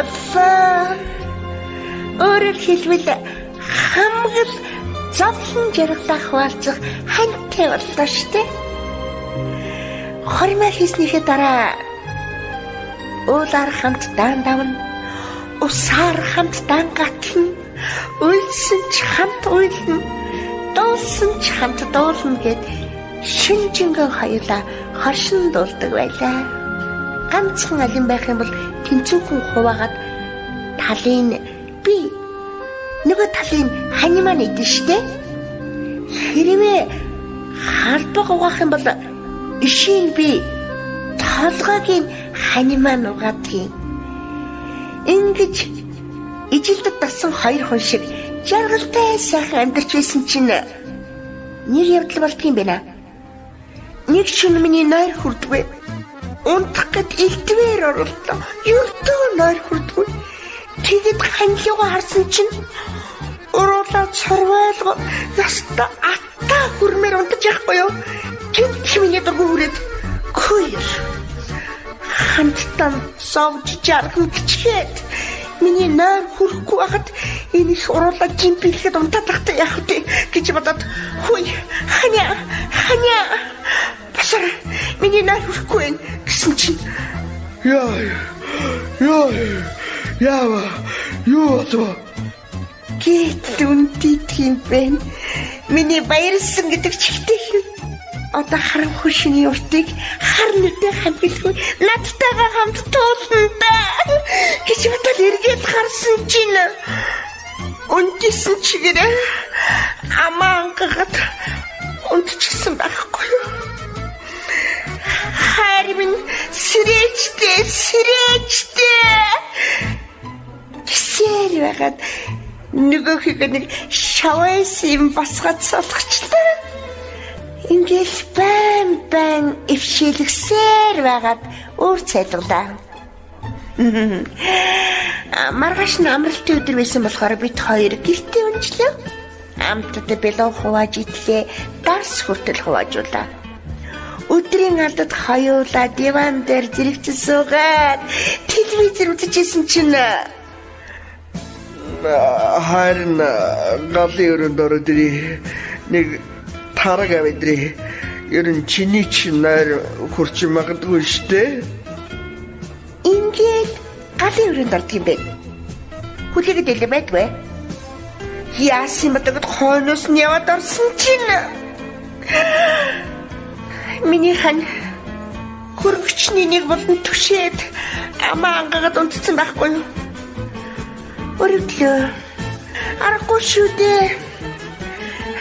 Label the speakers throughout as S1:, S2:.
S1: боллоо. Өөрөөр хэлбэл хамаг л зовлон жаргалаа хуваалцах ханьтай боллоо штэ. Хоримоо хийснийхээ дараа уулаар хамт даан давна, усаар хамт даан гатлана, уйлсан ч хамт уйлна, дуулсан ч хамт дуулна гэд шинжингөө хоёулаа хоршин дуулдаг байлаа. Ганцхан алин байх юм бол тэнцүүхэн хуваагаад талын би нөгөө талын хань маань идэн штэ. Хэрвээ халбаг угаах юм бол ишийн би толгойг нь хань маань угаадгийн. Ингэж ижилдэд дасан хоёр хүн шиг жаргалтай сайхан амьдарч байсан чинь нэг явдал болдгийм байна. Нэг шөнө миний нойр хүрдгүй. Унтах гэд элдвээр оруулаа. Ердөө нойр хүрдгүй. Тэгэд ханьлууга харсан чинь уруулаа цорвайлго яста ата хүрмээр унтаж яахгүй юу? Гинт миний дургу хүрээд көөр. Хамттан зовж жарган гिचгээд миний нойр хүрэхгүй байхад энэ их уруулаа жимпийлэхэд унтаад тахтай яах вэ гэж бодоод хүй ханя ханя басар миний нойр хүрэхгүй байх гэсэн чинь
S2: Яа. Яа. Яава. Юу болов?
S1: Гэтэл үнтийдэх юм бэ. Миний баярлсан гэдэг чигтэй. Одоо харанхуй шиний уртыг хар нүдээ хамглахгүй надтайгаа хамт туулна да гэж бодоод эргээд харсан чинь унтисэн чигээрээ амаа ангагаад унтчихсан байхгүй юу? Хайр минь сэрээчтэй сэрээчтэй гисээр байгаад нөгөөхийг нэг шавайс юм басгаад солгочлаа. Ингээл байн байн ившилгсээр байгаад өөр цайлгалаа. Маргааш нь амралтын өдөр байсан болохоор бид хоёр гэртээ унжлаа. Амтд бэлэн хувааж идлээ, дарс хүртэл хуваажуулаа. Өдрийн алдад хоёулаа диван дээр зэрэгцэн суугаад телевизэр үзчихсэн чинь
S2: Харин галын өрөөнд ороод ирээ. Нэг тараг авидрээ. Ер нь чиний ч нойр хурч магадгүй штэ.
S1: Ингээд галын өрөөнд ордог юм байна. Хүлээгээд байлаа байдгүй. Яасан бодогд хойноос нь яваад орсон чинь миний хан хөргөчний нэг болон түшээд амаа ангагаад унтсан байхгүй юу? Өрөвдлөө. Аргагүй шүү дээ.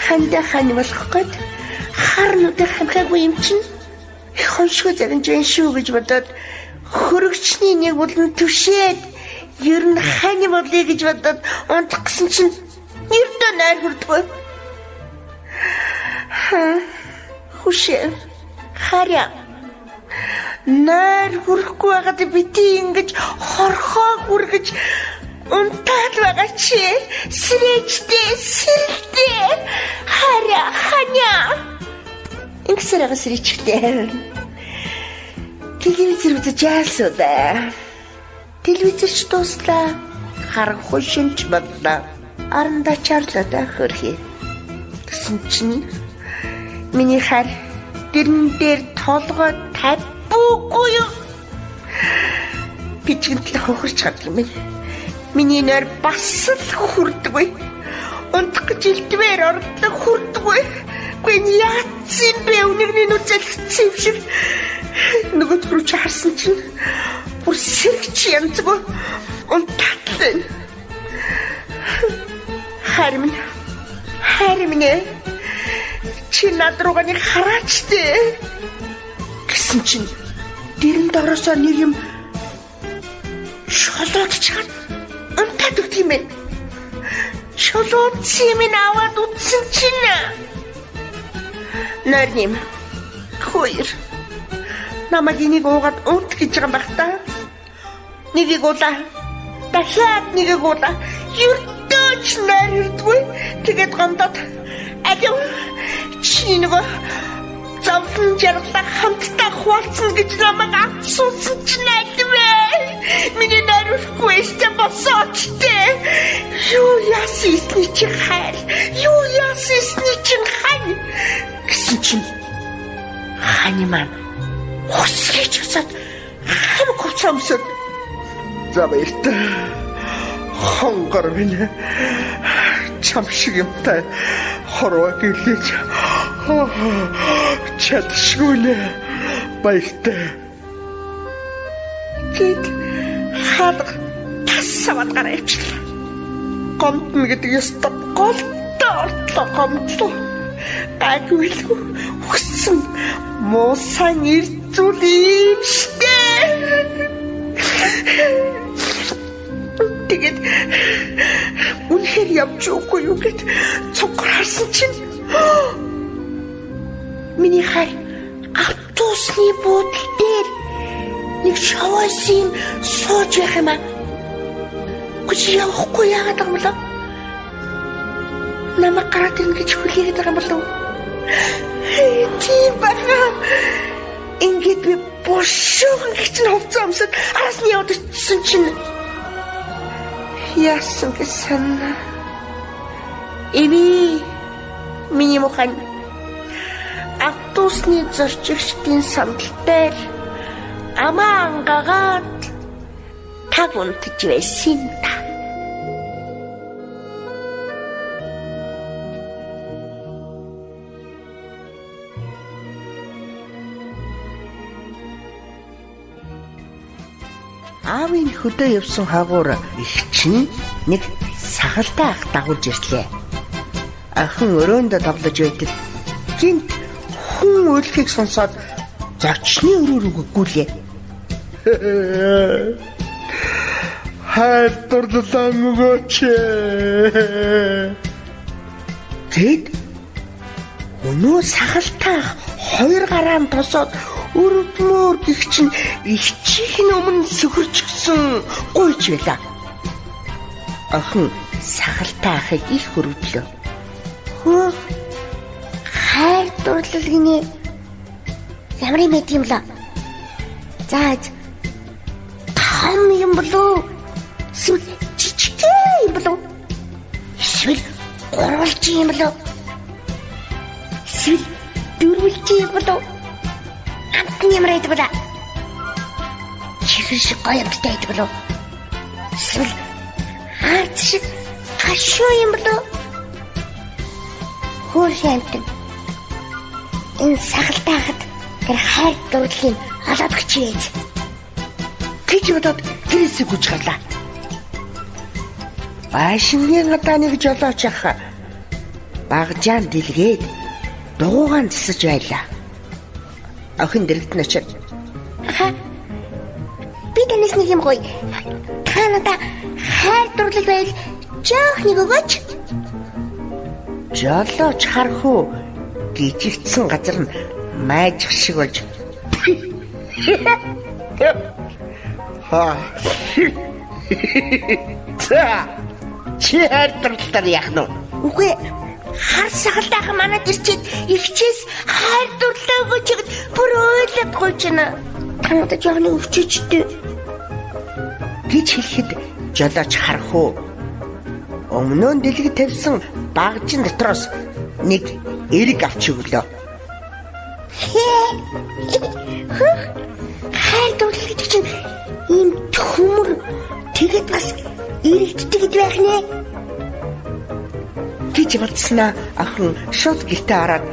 S1: Хандаа хань болох гээд хар нүдэ хамхаагүй юм чинь их хоншгүй загнаж байна шүү гэж бодоод хөргөчний нэг болон түшээд ер нь хань болъё гэж бодоод унтах гэсэн чинь ердөө найр хүрдгүй. Хүшээ. Харьяа. Найр хүрэхгүй байгаад бити ингэж хорхоо хүргэж унтаад байгаа чи. Сэрээчтэй, сэрэлтэй. Харьяа, ханя. Ингэсээр байгаа сэрээчтэй. Телевизэр үзэж яасуу да. Телевизэрч дууслаа. Харанхуй шинж боллоо. Арандаа чарлаа да хөрхий. Гэсэн чинь миний хар дэрэн дээр толгой тавьбуугүй юу? Бичгэнтэл хохирч чаддаг юм байна. Миний нойр бас л хүрдэггүй. Унтах гэж элдвээр орлоо хүрдэггүй. Үгүй яатсан бэ? Өнөрний нүд залхицсан юм шиг. Нөгөөд рүү чи харсан чинь бүр сэргч янзгүй унтаад л байна. Хайр минь. Хайр минь ээ. Чи над руугаа нэг хараач дээ. Гэсэн чинь дэрэн доороосоо нэг юм шолоод чаад унтаад өгдөг юм байна. Шолоодсон юм аваад утсан чинь нойрним хоёр намайг энийг уугаад унт гэж байгаа юм баг та. Нэгийг уулаа. Дахиад нэгийг уулаа. Ердөө ч нойр ирдгүй. Тэгээд гомдоод алив чи нөгөө зовлон жаргалаа хамтдаа хуваалцсан гэж намайг авцуулсан чинь алив вэ? Миний нойр өрөхгүй. Үгүй штэ босооч тэ. Юу яасан эсний чинь хайр. Юу яасан эсний чинь хань гэсэн чинь хань маань хусгийч усаад хамаг хувцас өмсөд.
S2: За баяртай. Хонгор минь чам шиг юмтай хорвоо гэлээж чадшгүй нэ. Баяртай.
S1: Гэт хаалга тас аваад гараа явчихлаа. Гомдно гэдэг ёстой голтой ортлоо гомдлоо. Гайгүй үхсэн муусан эрзүүл юм штэ. Тэгээд үнэхээр явж үгүй юу гэд цугар харсан чинь миний хайр автобусны буудлын дээр нэг шовоос юм сууж байх юм аа. Үгүй явахгүй яагаад байгаа юм болов? Намайг гараад ирнэ гэж хүлээгээд байгаа юм болов? Тийм баха. Ингээд би бушуухан гэж нь хувцас өмсөд араас нь яваад ирсэн чинь яасан гэсэн. Эви миний мухан автобусны зорчигчдын сандал дээр амаа ангагаад таг унтж байсан та.
S3: Аавын хөдөө явсан хаагуур их чинь нэг сахалтай ах дагуулж ирлээ. Охин өрөөндөө тоглож байдаг.
S1: Гинт хүн уйлахыг сонсоод зочны өрөө рүү гүйлээ.
S2: Хайр дурлалаа өгөөч.
S1: Тэд өнөө сахалтай ах хоёр гараа нь тосоод өрөвдмөр гих чинь эгчийн нь өмнө сөхөрчгсөн гуйж байлаа.
S3: Охин сахалтай ахыг их хөрвдлөө.
S1: Хөө хайр дурлал гинэ ямар юм байт юм лээ. За том юм болов эсвэл жижиг юм болов эсвэл гурвалжин юм болов эсвэл дөрвөлжин юм болов амт нь ямар байдаг болоо чихэр шиг гоё амттай байдаг болов эсвэл ард шиг гашуу юм болов хөөрхөн амтан энэ сахалтай хахад тэр хайр дурлалыг олоод өгчээ
S3: гэж бодоод гэрээсээ гүйж гарлаа. Байшингийн гадаа нэг жолооч ах багжаан дэлгээд дугуйгаан засаж байлаа. Охин дэрэгдэн очиад
S1: аха би танаас нэг юм гоё. Та надаа хайр дурлал байвал жоох нэг өгөөч.
S3: Жолооч харах уу гижигдсэн газар нь майжих шиг болж
S2: ха.
S3: За чи хайр дурлалаар яах нь вэ?
S1: Үгүй хар сахалтайхан манад ирчээд эгчээс хайр дурлал өгөөч гэд бүр ойлоод гуйж байна. Та надад жоох нэг өгчөөч дээ
S3: гэж хэлэхэд жолооч харах уу өмнөө нь дэлгэд тавьсан багжин дотроос нэг эрэг авч өглөө.
S1: Хөх хайр дурлал гэдэг чинь ийм төмөр тэгээд бас эрэгддэг гэж байх нэ
S3: гэж бодсноо охин шууд гэртээ ороод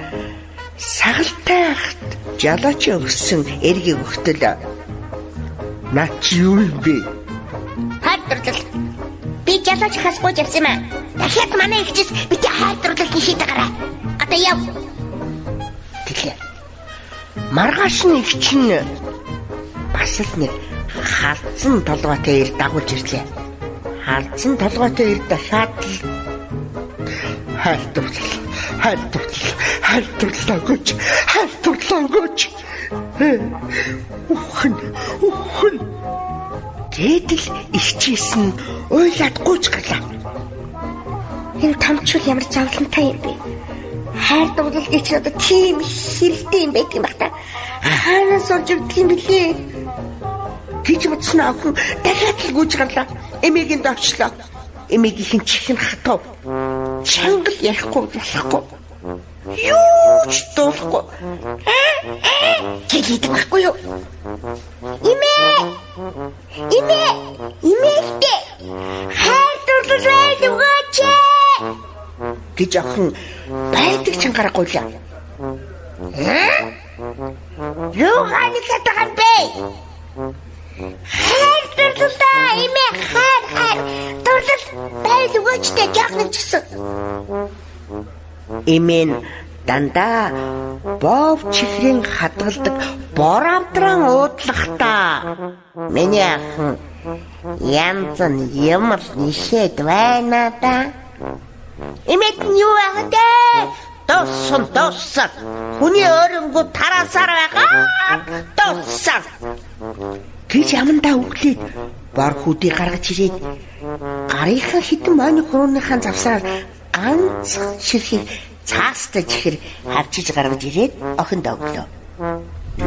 S3: сахалтай ахт жолоочийн өгсөн эргийг өгтөл.
S2: Наа чи юу юм бэ?
S1: Хайр дурлал. Би жолооч хас гуйж явсан юм аа. Дахиад манай эгчээс бити хайр дурлал хийхэд гараа. Одоо яв.
S3: Тэглээ. Маргааш нь эгч нь бас л нэг халдсан толгойтой эр дагуулж ирлээ. Халдсан толгойтой эр дахиад л
S2: хайр дурлал, хайр дурлал, хайр дурлал өгөөч, хайр дурлал өгөөч. Үхэн, үхэн.
S3: Тэгэд л эгчээс нь уйлаад гуйж гарлаа.
S1: Энэ томчул ямар зовлонтой юм бэ? Хайр дурлал гэж одоо тийм хэрэгтэй юм байт юм баг та. Хаанаас олж өгдөг юм бэлээ?
S3: Гэж бодсон охин дахиад л гүйж гарлаа.
S1: Эмээгийн доочлоо. Эмээгийнхэн чихэн хатав. Чангал ярихгүй болохгүй. Юу ч дуулахгүй. Гэлээд байхгүй юу? Эмээ! Эмээ! Эмээлтэй! Хайр дурлал байл өгөөч! Гэж охин байдаг чангараа гуйлаа. Юу ганиглаад байгаа юм бэ? Хайр дурлалаа эмээ хайр хайр дурлал байл өгөөчтэй жоох нэг чсэн.
S3: Эмээ нь дандаа бов чихрийн хадгалдаг бор амтран уудлахтаа миний ах янз нь юм л нишээд байна да.
S1: Эмээд нь юу байгаа вэ?
S3: Дууссан дууссан. Хүний өөрөнгөө тараасаар байгаа. Дууссан. Гэж амандаа өглөөд бор хүүдийг гаргаж ирээд гарынхаа хитэн мойны хурууныхаа завсаар ганц ширхийг цаастай чихэр хавчиж гаргаж ирээд охинд өглөө.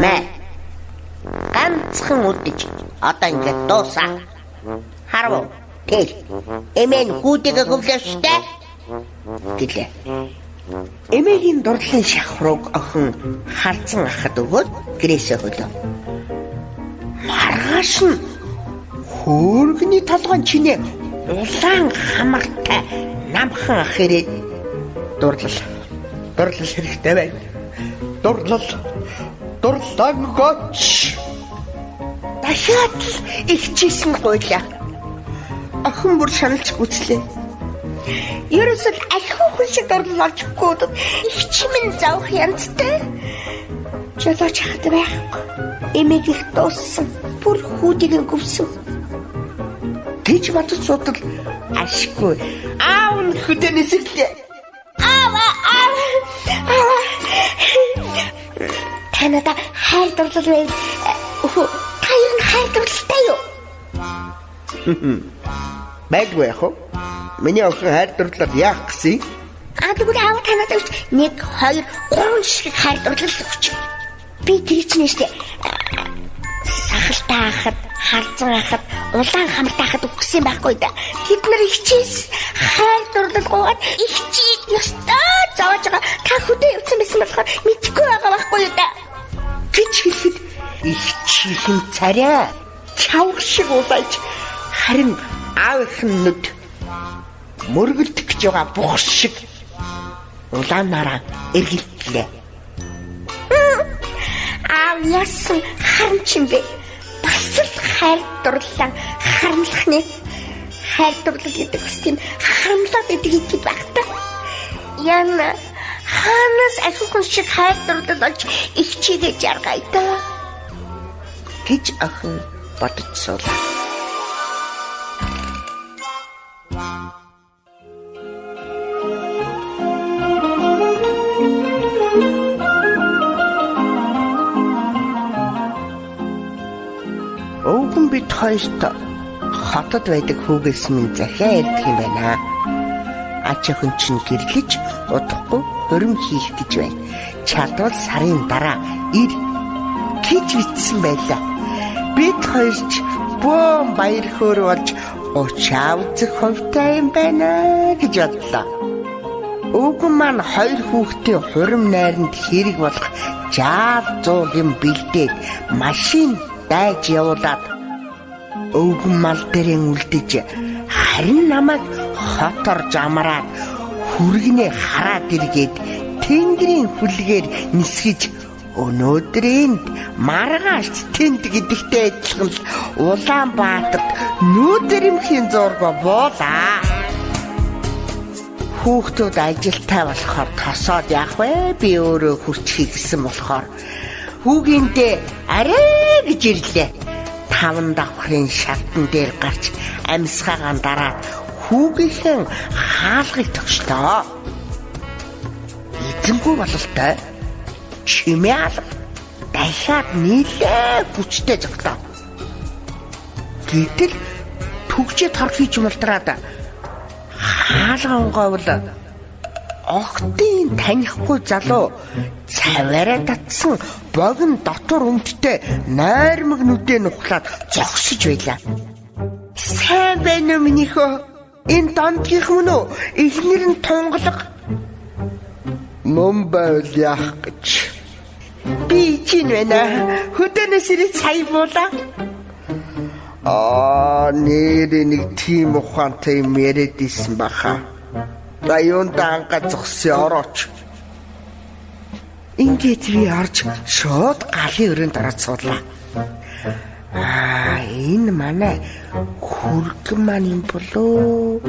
S3: Мэ. Ганцхан үдэж одоо ингээд дуусаа. Харав. Тэл. Эмэн хүүдийг өглөө штэ. Гэлээ.
S1: Эмээгийн дурлалын шахрууг охин халзан ахад өгөөд гэрээсээ хөлөө.
S3: Маргааш нь хөөргөний толгойн чинээ улаан хамартай намхан ах ирээд
S2: дурлал дурлал хэрэгтэй байна. Дурлал дурлангоч.
S1: Дахиад л ихчээсэн гуйлаа. Охин бүр шаналж гүцлээ. Ерөөсөл алхуу хүн шиг дурлал олж өгөхгүй их чимэн зовх янзтай. Жолооч хад байхгүй. Эмээг их дууссан. Бүр хүүдийг нь гүвсэн.
S3: Гэж бодож судал ашгүй.
S1: Аав нь хөдөөнөөс ирлээ. Аав аав. Аав. Та надад хайр дурлал байв. Өхөө та ер нь хайр дурлалтай юу?
S2: Байдгүй яах вэ? Миний охин хайр дурлал яах гэсэн?
S1: А тэгвэл аав та надад 1 2 3 шиг хайр дурлал өгч. Би тэр чинь штэ. Сахалтай ахад, халзан ахад, улаан хамартай ахад өгсөн байхгүй да. Тэд нар ихчээс хайр дурлал гуйгаад ихчийг ёстой зовоож байгаа. Та хөдөө явцсан байсан болохоор мэдэхгүй байгаа байхгүй юу да.
S3: Гэж хэлэхэд ихчийнхэн царай чавх шиг улайж харин аавынх нь нүд мөргөлдөх гэж байгаа бух шиг улаанаараа эргэлтлээ.
S1: Аав яасан харамч юм бэ? Бас л хайр дурлалаа харамлах нэ. Хайр дурлал гэдэг бас тийм харамлаад идэг идэв байх та. Яна хаанаас ахиухан шиг хайр дурлал олж ихчийгээ жаргая та.
S3: Гэж охин бодож суулаа. Өвгөн бид хоёрт хотод байдаг хүүгээс минь захиа ирдэг юм байна. Ач охин чинь гэрлэж удахгүй хурим хийх гэж байна. Чадвал сарын дараа ир гэж бичсэн байлаа. Бид хоёрч бөөн баяр хөөр болж уучаа үзэх хувьтай юм байна гэж бодлоо. Өвгөн маань хоёр хүүхдийн хурим найранд хэрэг болох жаал зуул юм бэлдээд машин дайж явуулаад өвгөн мал дээрэн үлдэж харин намайг хот орж амраад хүргэнээ хараад эргээд тэнгэрийн хүлгээр нисгэж өнөөдрийн маргааш тэнд гэдэгтэй адилхан л Улаанбаатарт нүүдэрэмхийн зураг буулаа. Хүүхдүүд ажилтай болохоор тосоод яах вэ? Би өөрөө хүрчхий гэсэн болохоор хүүгиндээ арай гэж ирлээ. 5 давхрын шалтан дээр гарч амьсгаагаан дараад хүүгийнхэн хаалгыг тогшлоо. Эзэнгүй бололтой чимээ алга дахиад нийлээ хүчтэй зогтлоо. Гэтэл түгжээ тор хийж мултраад хаалга онгоовл огтын танихгүй залуу цаваараа татсан богино дотор өмдтэй нойрмог нүдээ нухлаад зогсож байлаа.
S1: Сайн байна уу минийхөө? Энэ дондгийнх мөн үү? Эхнэр нь тунгалаг.
S2: Мөн байвал яах гэж.
S1: Би чинь байна. Хөдөөнөөс ирээд сая буулаа.
S2: Аа, нэр нэг тийм ухаантай юм яриад исэн баха. За юунда анга зогсъё орооч.
S1: Ингээд би орж шууд галын өрөөнд ороод суулаа. Аа, энэ манай хүргэн маань юм болоо.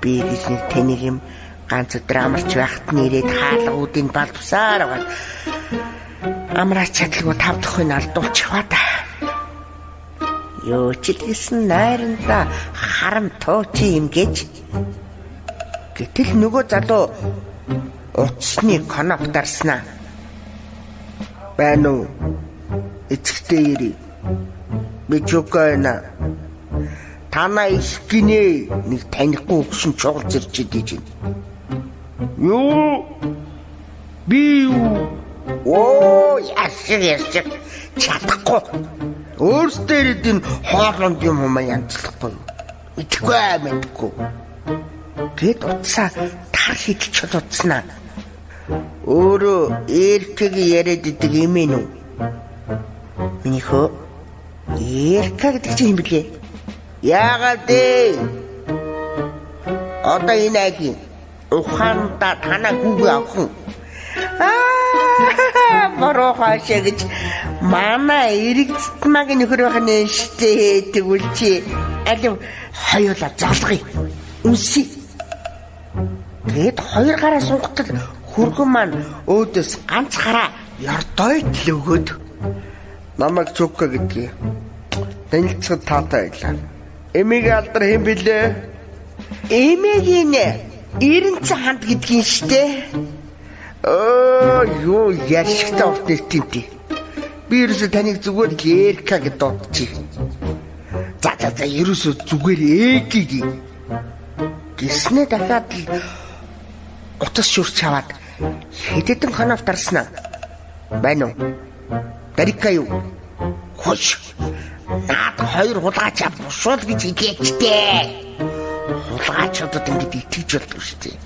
S1: Би гэж нэг тэнийг юм ганц өдөр амарч байхад нэрээд хаалгуудыг балбсаар аваад амраач чадалгүй 5 дахь нь алдуулчихваа та. Юу ч л гэсэн найрандаа харам туучи юм гэж. Гэтэл нөгөө залуу утасны кноп дарснаа.
S2: Байна уу? Эцэгтэй ирээ. Би чукайна. Танаа их гинэ
S1: нэг танихгүй өгсөн чугал зэрч идэж байна.
S2: Юу? Би юу?
S1: Оо, яшиг яшиг чадахгүй.
S2: Өөртөө ирээд энэ хоолонд юм юм янзлахгүй.
S1: Мэдэхгүй мэдэхгүй. Гэт утсаа тар хидэлч утснаа. Өөрөө Эркэг яриад идэг юм ээ нү? Минийхөө Эрка гэдэг чинь юм блэ?
S2: Яагаад вэ? Одоо энэ айлын ухаанда танаа хүүгээ авах уу?
S1: Аа, бороо хаашаа гэж манай эрэгцтмагийн нөхөр байх нь штэ тэгвэл чи алив хоёулаа золгоё. Үнсий.
S3: Тэгэд хоёр гараа сунгатал хүргэн маань өөдөөс ганц гараа ёрдой л өгөөд
S2: намайг Чука гэдгийг танилцахад таатай байлаа. Эмигийн алдар хэн блэ?
S1: Эмээгийн Эренцэн ханд гэдгийн штэ.
S2: Оо юу яшигтай урт нэртэй юм. Би ерөөсөө таныг зүгээр л Эрка гэж дуудчих. За за за ерөөсөө зүгээр Эки гээ.
S3: Гиснээ дахиад л утас шүрч аваад хэдэн кноп дарснаа.
S2: Байна уу? Дарика юу?
S3: Хош. Наад хоёр хулгайч бушуул гэж хэлээчтэй. Хулгайчуудад ингэж итгэж болдгоо шүү дээ.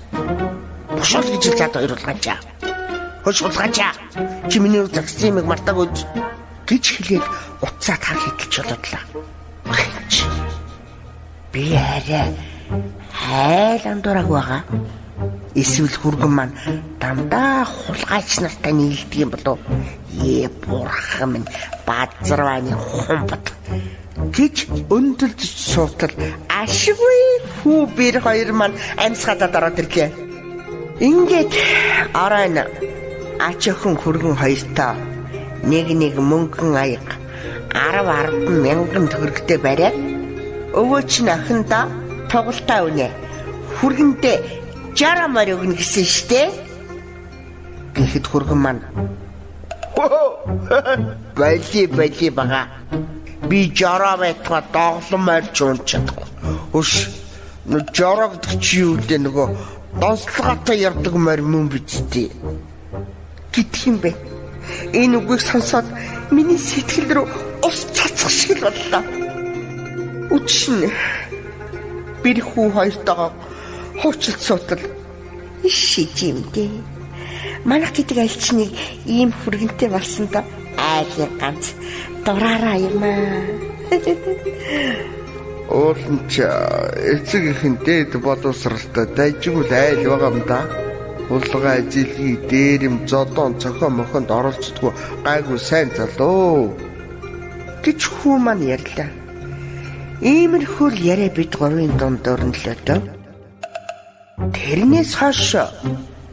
S3: Бушуул гэж заад хоёр хулгайч. Хош хулгайч. Чи миний загсан юмыг мартаагүй гэж хэлээд утсаа тар хитэлж болоодлаа.
S1: Би арай хайл андуураг байгаа. Эсвэл хүргэн маань дандаа хулгайч нартай нийлдэг юм болов. Ээ бурхан минь базарвааны хумбат гэж өндөлж суутал ашиггүй хүү бэр хоёр маань амьсгалаад ороод ирлээ. Ингээд оройн ач охин хүргэн хоёртоо нэг нэг мөнгөн аяга 10 10 мянган төгрөгтэй бариад өвөө чинь охиндоо тугалтаа үнэ хүргэндээ 60 морь өгнө гэсэн штэ. Гэхэд хүргэн маань
S2: Бали бали бага. Би 60 байтугай доглон морь ч унж чадахгүй. Өш нөө 60 гэдэг чи юу лээ нөгөө донслогоотой явдаг морь мөн биз дээ.
S1: Гэдг юм бэ. Энэ үгийг сонсоод миний сэтгэл рүү ус цацах шиг л боллоо. Үчшин бэр хүү хоёртойгоо хуучилт суутал шижимдээ. Манайх гэдэг альчныг ийм хүргэнтэй болсон доо айлын ганц дураараа юм аа.
S2: Уул нь ч эцэг ихэн дээд боловсралтай дайжгүй айл байгаа юм да. Хулгай зэлхий дээрэм зодон цохио мохонд оролцдоггүй гайгүй сайн залуу
S1: гэж хүү маань ярьлаа. Иймэрхүү л яриа бид гурвын дунд өрнөлөө дөө. Тэрнээс хойш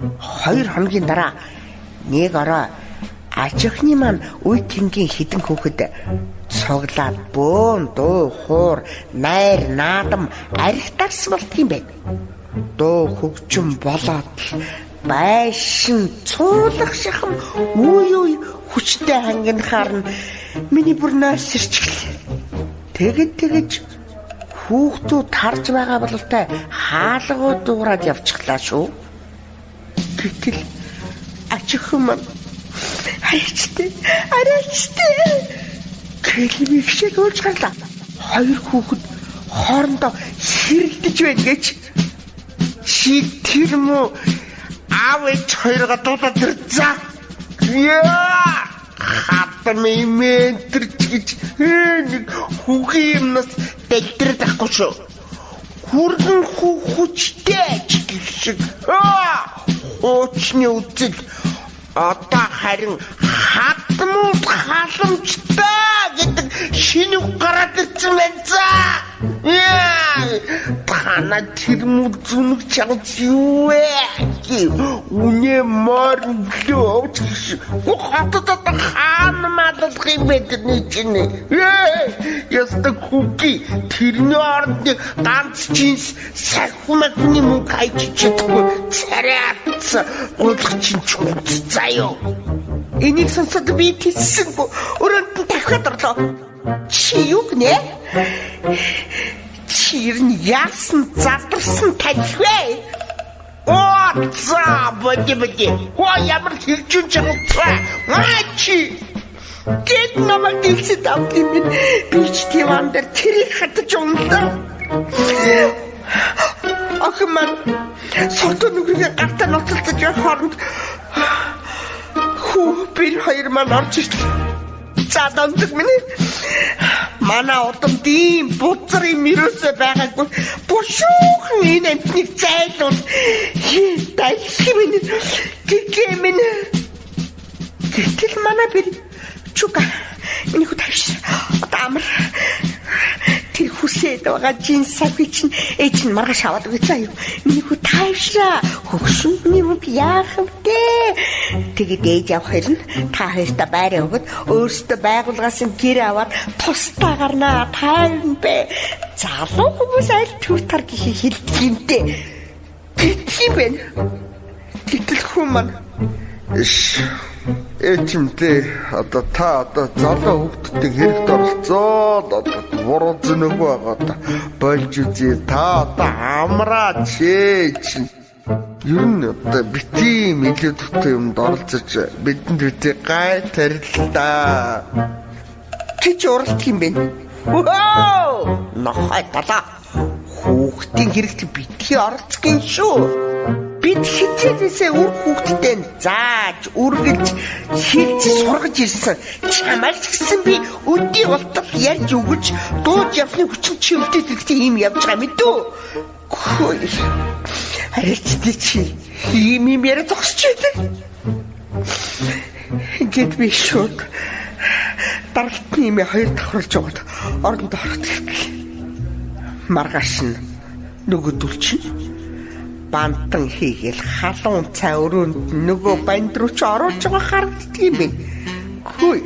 S1: 2 хоногийн дараа нэг орой аж охины маань үе тэнгийн хідэн хүүхэд цуглаад бөөн дуу хуур найр наадам архитарс болдгийм байг. Дуу хөгжим болоод байшин цуулах шахам үе үе хүчтэй хангинахаар нь миний бүр нойр сэрчгэлээ. Тэгэд тэгэж хүүхдүүд тарж байгаа бололтой хаалгууд дуурайд явчихлаа шүү. Гэтэл ач охин маань арайчтай арайчтай гэл мэгшиг уулж гарлаа. Хоёр хүүхэд хоорондоо хэрэлдэж байна гэж.
S2: Чи тэр мө аав ээж хоёроо дуудаад ир за. Яа! Хатам имэн тэр ч гэж нэг хүүгийн юмнаас дэлтрээд ахгүй шүү. Хүргэн хүү хүчтэй ч гэх шиг. Хуучны үзэл одоо харин хатмууд халамжтай гэдэг шинэ үг гараад ирсэн байна за. Яа! Тана тэр мүл зүнэг чагц юу вэ? Үнэ мор өглөө гэж. Хотод одоо хаана маллах юм бэ тэрний чинь? Яста хүүги тэрний оронд ганц джинс сахимагны мөнгө хайж чадахгүй царайц гуйлах чинь ч заяо.
S1: Энийг сонсоод би тийсэнгүй өрөөнд нь дахиад орлоо. Чи юу гинэ? Чи ер нь яасан задарсан таних вэ?
S2: Оо за боди боди. Хоо ямар хэржүүн чамцаа. Маа чи
S1: Гэт намайг дэлсэд авд юм. Би ч тийм ам дээр тэрийг хатаж унлаа. Охин маань сотон нүгрийн гартаа ноцолцож явах хооронд хүү бэр хоёр маань орж ирлээ. За дондог минь. Манай удамд ийм бузар юм ерөөсөө байгаагүй. Бушуухан энэ амтныг зайлуул. Дайлах минь. Тэгэ минь. Гэтэл манай бэр чуга миний хүү тавьш. Одоо амар тэр хүсээд байгаа джинс савхи чинь ээж нь маргааш аваад өгье заа юу. Миний хүү тайвшраа. Хөгшөндний мөнгө яах вэ? Тэгээд ээж авах хэрнэ та хоёрта байраа өгöd өөрсдөө байгууллагаас нь гэр аваад тусдаа гарнаа. Тайван бэ. Залуу хүмүүс аль төр тар гэхийг хэлдэг юм дээ. Тэгэх юм бэ? Гэтэл хүн маань
S2: Иш ээчмдээ одоо та одоо залуу хүүхдүүдийн хэрэгт оролцоод одоо буруу зөнөг байгаа одоо болж үзье. Та одоо амраач ээ чинь. Ер нь одоо бити юм илүү дутуу юмд оролцож бидэнд бити гай тарилтаа
S1: гэж уралдах юм бэ? Вөө! Нохой талаа. Хүүхдийн хэрэгт битгий оролцох юм шүү. Бид хичээлээсээ үр хүүхдтэй нь зааж, үргэлж хэлж сургаж ирсэн. Чамайг ч гэсэн би өдий болтол ярьж өгөж дууж явсны хүчин чи өвдөд хэрэгтэй юм явж байгаа мэдүү? Хөөе. Арайч чи ийм юм яриа зогсож байлаа. Ингээд би шууд даралтны юм хоёр давхарлаж яваад оронд орох гэтэл маргааш нь нөгөөдөл чинь бантан хийгээл халуун цай өрөөнд нөгөө банд руу ч оруулж байгаа харагддаг юм бэ. Хөөе.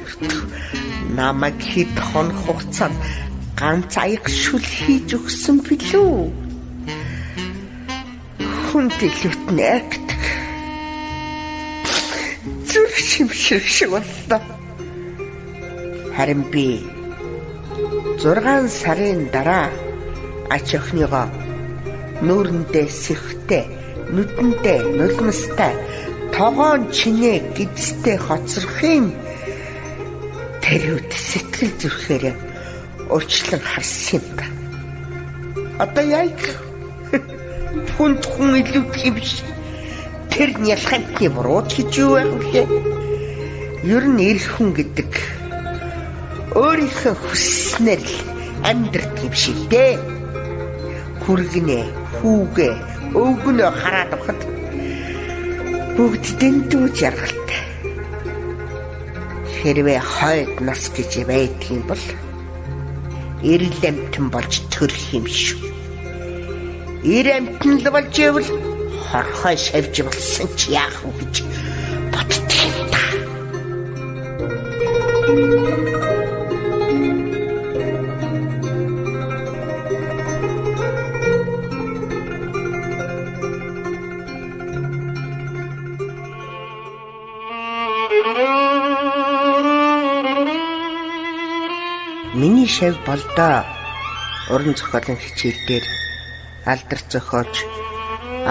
S1: Намайг хэд хоног хугацаанд ганц аяг шүл хийж өгсөн билүү? Хүнд илүүт нэгдэг. Зүрх шимширх шиг боллоо. Харин би 6 сарын дараа ач охиныгоо нүүрэндээ сэвхтэй, нүдэндээ нулимстай, тогоон чинээ гидстэй хоцрох юм тэр үед сэтгэл зүрхээрээ уучлан харсан юм да. Одоо яг хүнд хүн илүүх юм биш. Тэр нь ялхамтны буруу ч гэж юу байх вүлээ? Ер нь эр хүн гэдэг өөрийнхөө хүсснээр л амьдрах юм шиг дээ. Хүргэнэ, хүүгээ, өвгөнөө хараад авахд бүгд дэндүү жаргалтай. Хэрвээ хойд нас гэж байдаг юм бол эрэл амтан болж төрөх юм шүү. Эр амтан л болж ивэл хорхой шавж болсон ч яах вэ гэж боддог юм та. Миний шав болдоо уран зохиолын хичээл дээр алдар зохиолч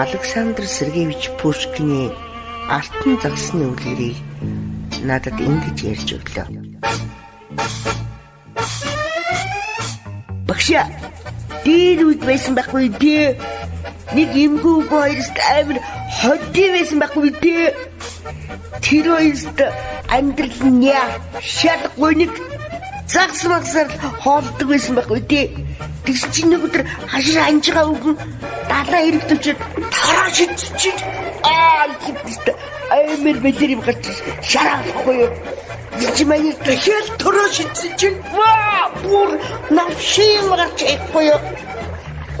S1: Александр Сергеевич Пушкины Алтан загсны үлгэрийг надад ингэж ярьж өглөө.
S3: Багшаа дээр үед байсан байхгүй дээ. Нэг эмгүү хоёрост амар ходий байсан байхгүй дээ. Тэр хоёрост амьдрал нь шал гуниг загс магсаар хоолдог байсан байхгүй дээ. Тэгсэн чинь нэг өдөр хашир анжигаа өгөн далаа хэрэг төвчөд тараа шидчихэж аа ихтэй амар бэлэр юм гарч шараахгүй юу. Чи манай дахиад төрөө шидсэн чинь ваа бүр навшим гарч ихгүй юу.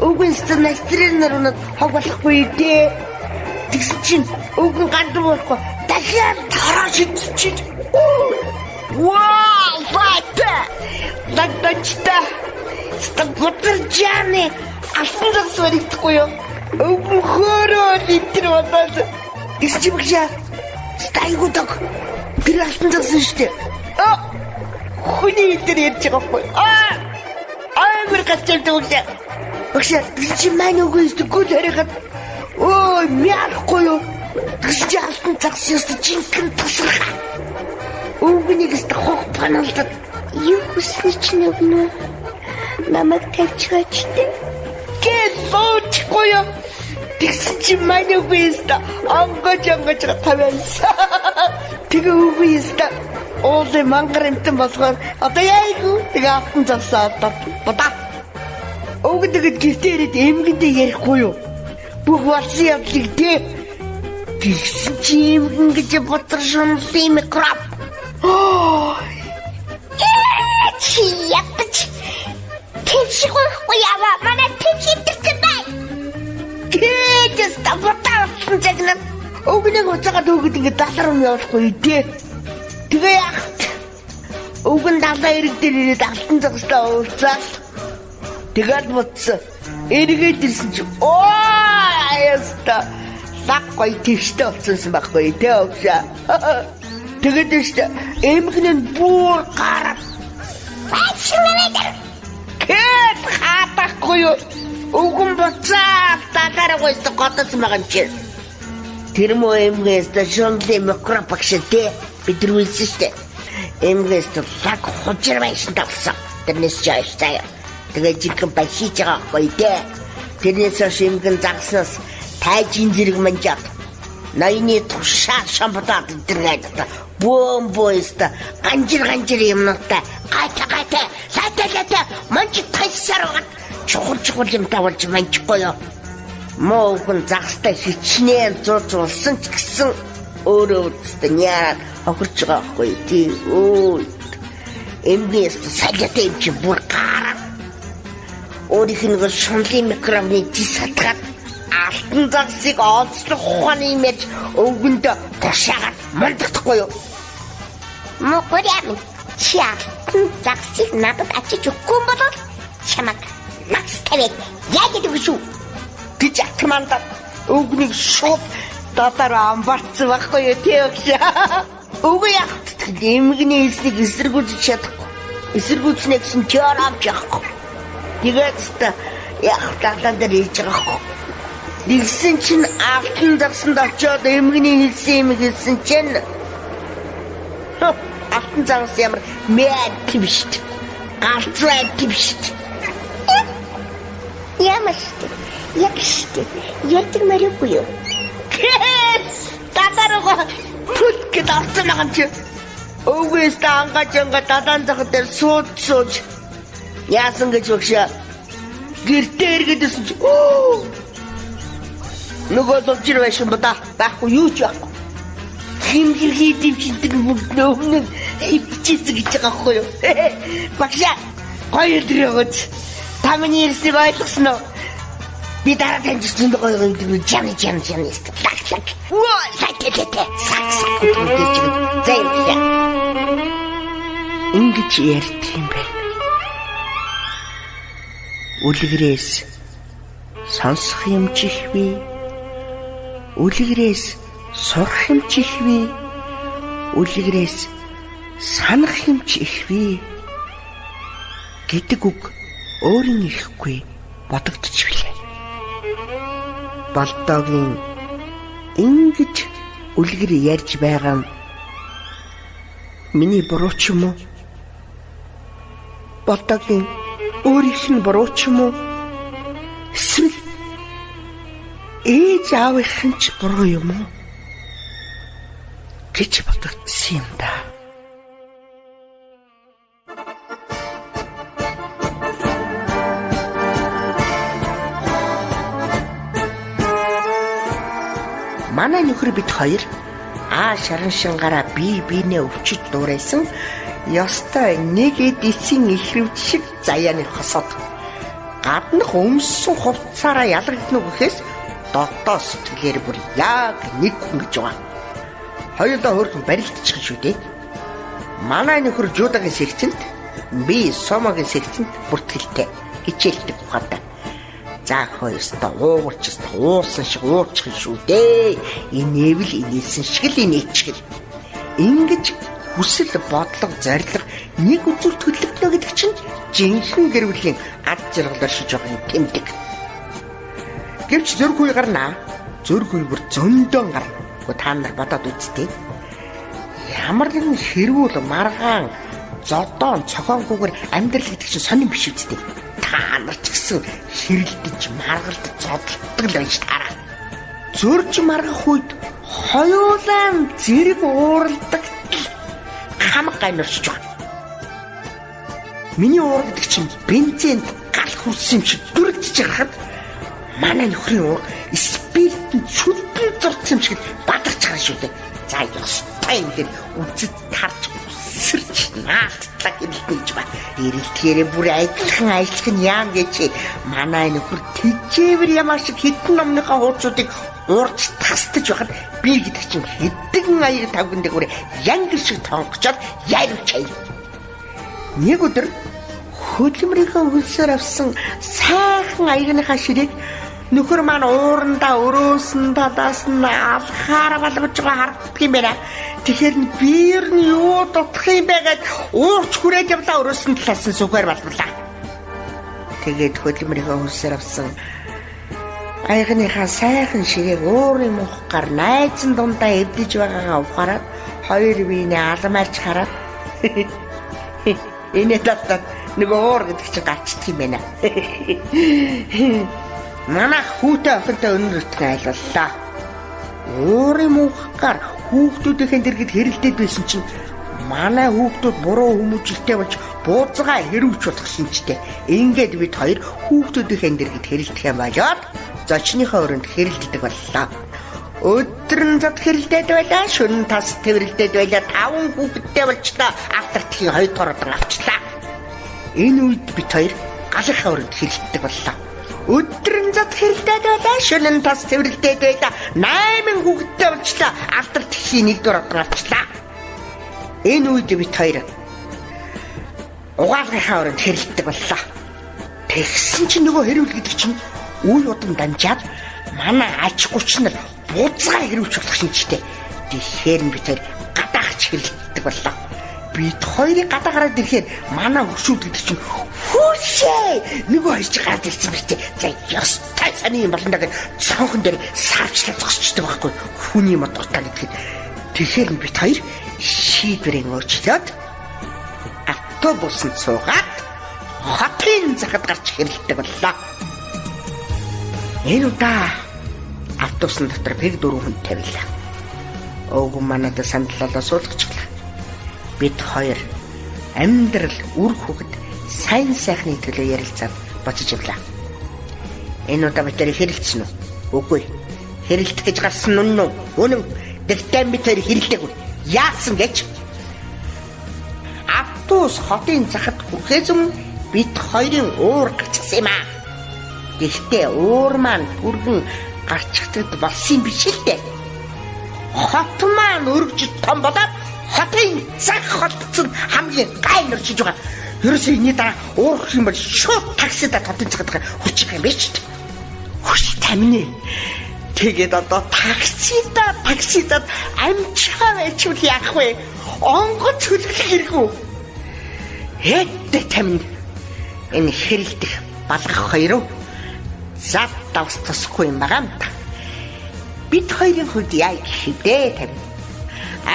S3: Өгөнс настрын нарунад хог болохгүй дээ. Тэгсэн чинь өгөн гандан болохгүй дахиад тараа шидсэн чинь ваа вата лагтачта Стабутаржаны алтан загас баригдахгүй юу? Өвгөн хөөрөө литр болоод тэгсэн чи багшаа стайгуу дог тэр алтан загас шүү дээ. А хүний хэлээр ярьж байгаа байхгүй. А амар гацалдаг багшаа. Багшаа тэгсэн чи маань өгөн өстө гүл харигаад өө мяахгүй юу? Тэгсэн чи алтан загас өстө жинхэнэ тусархаа. Өвгөнийг өстө хог паналдад
S1: юу хүснэ чинь өгнө. Намайг тавьчихаач дээ.
S3: Гэт буучихгүй юу? Тэгсэн чи манай үгүй өстө онгож онгож тавиансан. Тэгээ үгүй өстө уулын мангар амтан болохоор одоо яайгүй тэгээ алтан загсаа бодаа. Өвгөн тэгээд гэртээ ирээд эмгэндээ ярихгүй юу? Бүх болсон явдлыг дээ. Тэгсэн чи эмгэн гэж бодор шунлын микроб.
S1: Чи ядаж Тэгшиг байхгүй яваа. Манай тэгш идэрсэн бай.
S3: Гэжээс тавтаа болсон загнаа. Өвгнийг уцаагаад өгöd ингэ далар юм явуулахгүй дээ. Тэгээ яах? Өвгөн далаа ирэг дээр ирээд алтан загастай уулзаал. Тэгээд буцсан. Эргээд ирсэн чи оо яста лаг гоё твштэй болсон байхгүй дээ өвшөө. Тэгээд штэ эмгэн нь бүр гараад
S1: Баярлалаа.
S3: Гэт хаатахгүй юу? Өвгөн буцаад далаараа гойсон годсон байгаа юм чи. Тэр мөө эмгээс тэ шунлын микроб багш дээ. Бид нар үлсэн штэ. Эмгээс тэ лаг хужир байсан тавсан. Тэрнээс жааш заяа. Тэгээ жинхэнэ башиж байгаа байхгүй дээ. Тэрнээс хойш эмгэн загаснаас тайжин зэрэг манжаад ноёны тушаа шамбадаад тэргээд бөөм бөөстө ганжир ганжир юмнуудтай гайта гайта лата лата манж тайсаар байгаад чухал чухал юм тавуулж манжихгүй юу. Муу хүн загастай хичнээн зурж улсан ч гэсэн өөрөө үстэ яарад хохирч байгаа байхгүй тий. Өө эмгээс салиатай юм чи бүр гараад өөрийнх нь шунлын микробны тис хатгаад алтан загсыг олцлох ухааны юм ярьж өвгөндөө тушаагаад мундагдахгүй юу?
S1: Мукуря минь чи алтан загсыг надад ачиж өгөхгүй юм бол чамайг накс тавиад яаж гэдэг шүү
S3: гэж атмандад өвгнийг шууд далаар амбарцсан байхгүй юу тий өгш. Өвгөн яг эмгэний хэлснийг эсэргүүцэж чадахгүй. Эсэргүүцнэ гэсэн чор авч явахгүй. Тэгээд яг далаан дээр хийж байгаа байхгүй. Тэгсэн чинь алтан загсанд очиод эмгэний хэлсэн юм хэлсэн чинь алтан загас ямар мэд тийм шүү дээ. Галзуу тийм шүү дээ.
S1: Ямар шүү дээ. Яг шүү дээ. Ярьдаг мариугүй юу?
S3: Далаараа пүт гэд орсон байгаа юм чи. Өвгөөс та ангааж ангаа далаан зах дээр сууж сууж яасан гэж багшаа. Гэртээ эргээд ирсэн чи нөгөө лувжир байсан ба байхгүй юу ч байхгүй. Химгэр хийдэм чинь тэр бүгд өмнө хөвчээсэн гэж байгаа байхгүй юу? Багшаа гоё өдөр өгөөч. Та миний ирснийг ойлгосон уу? Би дараа таньж зөндөө гоё гоё өдөр жам жам жам лаг лаг. Воо лаг лаг лаг сак сак гэж за юм. Ингэж ярьд юм байна. Үлгэрээс сонсох юм чихвээ. Үлгэрээс сурах юм чихвээ. Үлгэрээс санах юм чихвээ гэдэг үг өөрийн ирэхгүй бодогдож билээ. Болдоогийн ингэж үлгэр ярьж байгаа нь миний буруу ч юм уу? Болдоогийн
S1: Өөрийнх нь буруу ч юм уу? Эсвэл ээж аавынх нь ч буруу юм уу гэж бодогдсон юм да. Манай нөхөр бид хоёр шаран шингаараа бие биенээ өвчөж дуурайсан ёстой нэг эд эцсийн ихрвд шиг заяаны хосод гаднах өмссөн хувцсаараа ялгагдана гэхээс дотоо сэтгэлээр бүр яг нэг хүн гэж байгаа. Хоёулаа хөөрхөн барилдчих шүү дээ. Манай нөхөр Жудагийн сэрцэнд, би Сомогийн сэрцэнд бүртгэлтэй хичээлдэг ухаантай. За хөө ёстой уурч ёстой уусан шиг уурчих шүү дээ. Инээвэл инээсэн шиг л инээчихэл. Ингэж хүсэл, бодлого, зорилго нэг үзүүр төлөвлөнө гэдэг чинь жинхэнэ гэр бүлийн ад жаргал оршиж байгаа юм тэмдэг. Гэвч зөрөх үе гарнаа. Зөрөх үе бүр зөндөөн гарна. Гэхдээ та нар бодоод үзтээ. Ямар нэгэн хэрүүл, маргаан, зодоон, цохоонгүйгээр амьдрал гэдэг чинь сонин биш үсттэй. Та нар ч гэсэн хэрэлдэж, маргалдаж, зодтолдог л байж таараа. Зөрж маргах үед хоёулаа зэрэг ууралдаг хамаг гайн оршиж байгаа. Миний уур гэдэг чинь бензинд гал хүрсэн юм шиг дүрэгдэж гарахад манай нөхрийн уур спиртэнд шүлбэн зурцсан юм шиг бадарч байгаа шүү дээ. За ёстой юм дээр үзэд тарж үсэрч наалтлаа гэрэлтэнэ гэж ба. Гэрэлтгээрээ бүр адилхан ажиллах нь яам гэж манай нөхөр тэжээвэр ямаар шиг хитэн номныхоо хуудсуудыг уурч тастаж байхад би гэдэг чинь хэдэн аяг тавган дээгүүр янгэр шиг тонгочоод яарвчай. Нэг өдөр хөдөлмөрийнхөө хөлсөөр авсан сайхан аягныхаа ширээг нөхөр маань уурандаа өрөөсөн талаас нь алхаар болгож байгаа харагддаг юм байна. Тэгэхээр нь биер нь юу дутах юм бэ гэд уурч хүрээд явлаа, өрөөсөн талаас нь сүгээр болвлаа. Тэгээд хөдөлмөрийнхөө хөлсөөр авсан аягныхаа сайхан ширээг уурын мунхгаар найзан дундаа эвдэж байгаагаа ухаарад хоёр биенээ алмаарч хараад энэ талдаа нөгөө уур гэдэг чинь гарчдаг юм байна. Манай хүүтэй охинтой өнөр өтгөн айлваллаа. Уурын мунхгаар хүүхдүүдийнхэн дэргэд хэрэлдээд байсан чинь манай хүүхдүүд буруу хүмүүжлтэй болж бууцгаа хэрүүч болох шинжтэй. Ингээд бид хоёр хүүхдүүдийнхэн дэргэд хэрэлдэх юм болоод зочныхоо өрөөнд хэрэлддэг боллоо. Өдөр нь зад хэрэлдээд байлаа, шөнө тас тэрэлдээд байлаа. 5 хүүхэдтэй болчлоо. Автартхийн 2 дугаар удан авчлаа. Энэ үед бид хоёр галынхаа өрөөнд хэрэлддэг боллоо. Өдөр нь зад хэрэлдээд байлаа, шөнө нь тас тэрэлдээд байлаа. 8 хүүхэдтэй болчлоо. Автартхийн 1 дугаар удан авчлаа. Энэ үед бид хоёр угаалгынхаа өрөөнд хэрэлддэг боллоо. Тэгсэн чинь нөгөө хэрүүл гэдэг чинь үе удам дамжаад манай аж гуч нар бууцгаа хэрүүч болох шинжтэй. Тэгэхээр нь бид хоёр гадаахч хэрэлддэг боллоо. Бид хоёрыг гадаа гараад ирэхээр манай хөршүүд гэдэг чинь хүүшээ нөгөө хоёр чи гараад ирсэн биз дээ. За ёстой сони юм болно даа гэж цонхон дээр савчлаа зогсчтой байхгүй хүний модготой гэдгийг. Тэгэхээр нь бид хоёр шийдвэрийг өөрчлөөд автобусанд суугаад хотын захад гарч хэрэлддэг боллоо. Энэ удаа автобусын дотор пэг 4 хүн тавилаа. Өвгөн манайд сандлалаа суулгачлаа. Бид хоёр амьдрал үр хүүхэд сайн сайхны төлөө ярилцаад боцож явлаа. Энэ удаа бид хоёр хэрэлдсэн үү? Үгүй. Хэрэлдэх гэж гарсан нь үнэн үү? Үнэн. Тэгтээ бид хоёр хэрэлдээгүй. Яасан гэж? Автобус хотын захад хүрэхээс өмнө бид хоёрын уур гарчихсан юм аа. Гэхдээ уур маань бүргэн гарчигдад болсон юм биш л дээ. Хот маань өргөж том болоод хотын зах холдсон хамгийн гайн орчиж байгаа. Ерөөсөө энэний дараа уурах юм бол шууд таксидаа хотын захад хүрчих юм биш үү? Хөш тамины. Тэгээд одоо таксидаа амжихаа байчвал яах вэ? Онгоц хөлөглөх хэрэггүй. Хэдэ тамин. Энэ хэрэлдэх балгах хоёр зад давс тусахгүй юм байгаа юм та. Бид хоёрын хувьд яа гэх вэ тамин?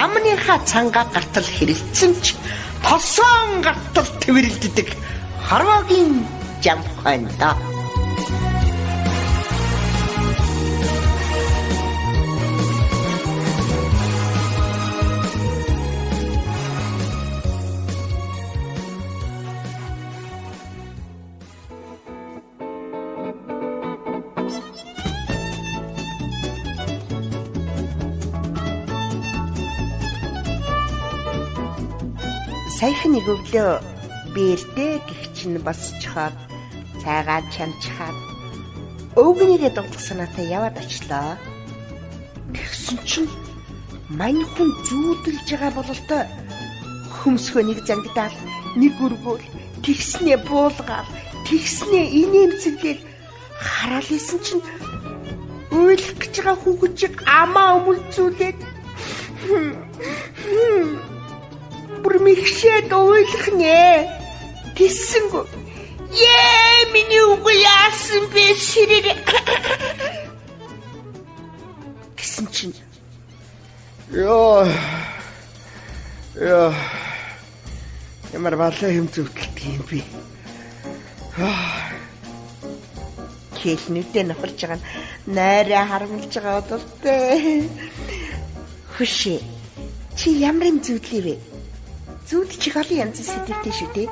S1: Амныхаа цангаа гартал хэрэлдсэн ч тосон гартал тэврэлддэг хорвоогийн
S3: Жамхондоо. Саяхан нэг өглөө бэрдэ гихч нь босчхоод цайгаа чамчхаад өвгөнийгээ дуглах санаатай яваад очлоо. Тэгсэн чинь мань хүн зүүдэлж байгаа бололтой хөмсгөө нэг зангидаал, нэг өргөөл, тэгснээ буулгаал, тэгснээ инээмсэглээл хараал исэн чинь уйлах гэж байгаа хүүхчийг амаа өмөлзүүлээд бүр мэгшээд уйлах нэ. Тэссэнгүй. Ээ миний үгүй яасан бэ сэрэр. Гэсэн чинь
S2: Йоо. Йоо. Ямар балай юм зүтэлдэг юм бэ?
S3: Кэлнүүдээ нухалж байгаа нь найраа харамлж байгаа бололтой. Хөшээ. Чи ямар юм зүудлээ вэ? Зүуд чих олон янзын сэдвтэй шүү дээ.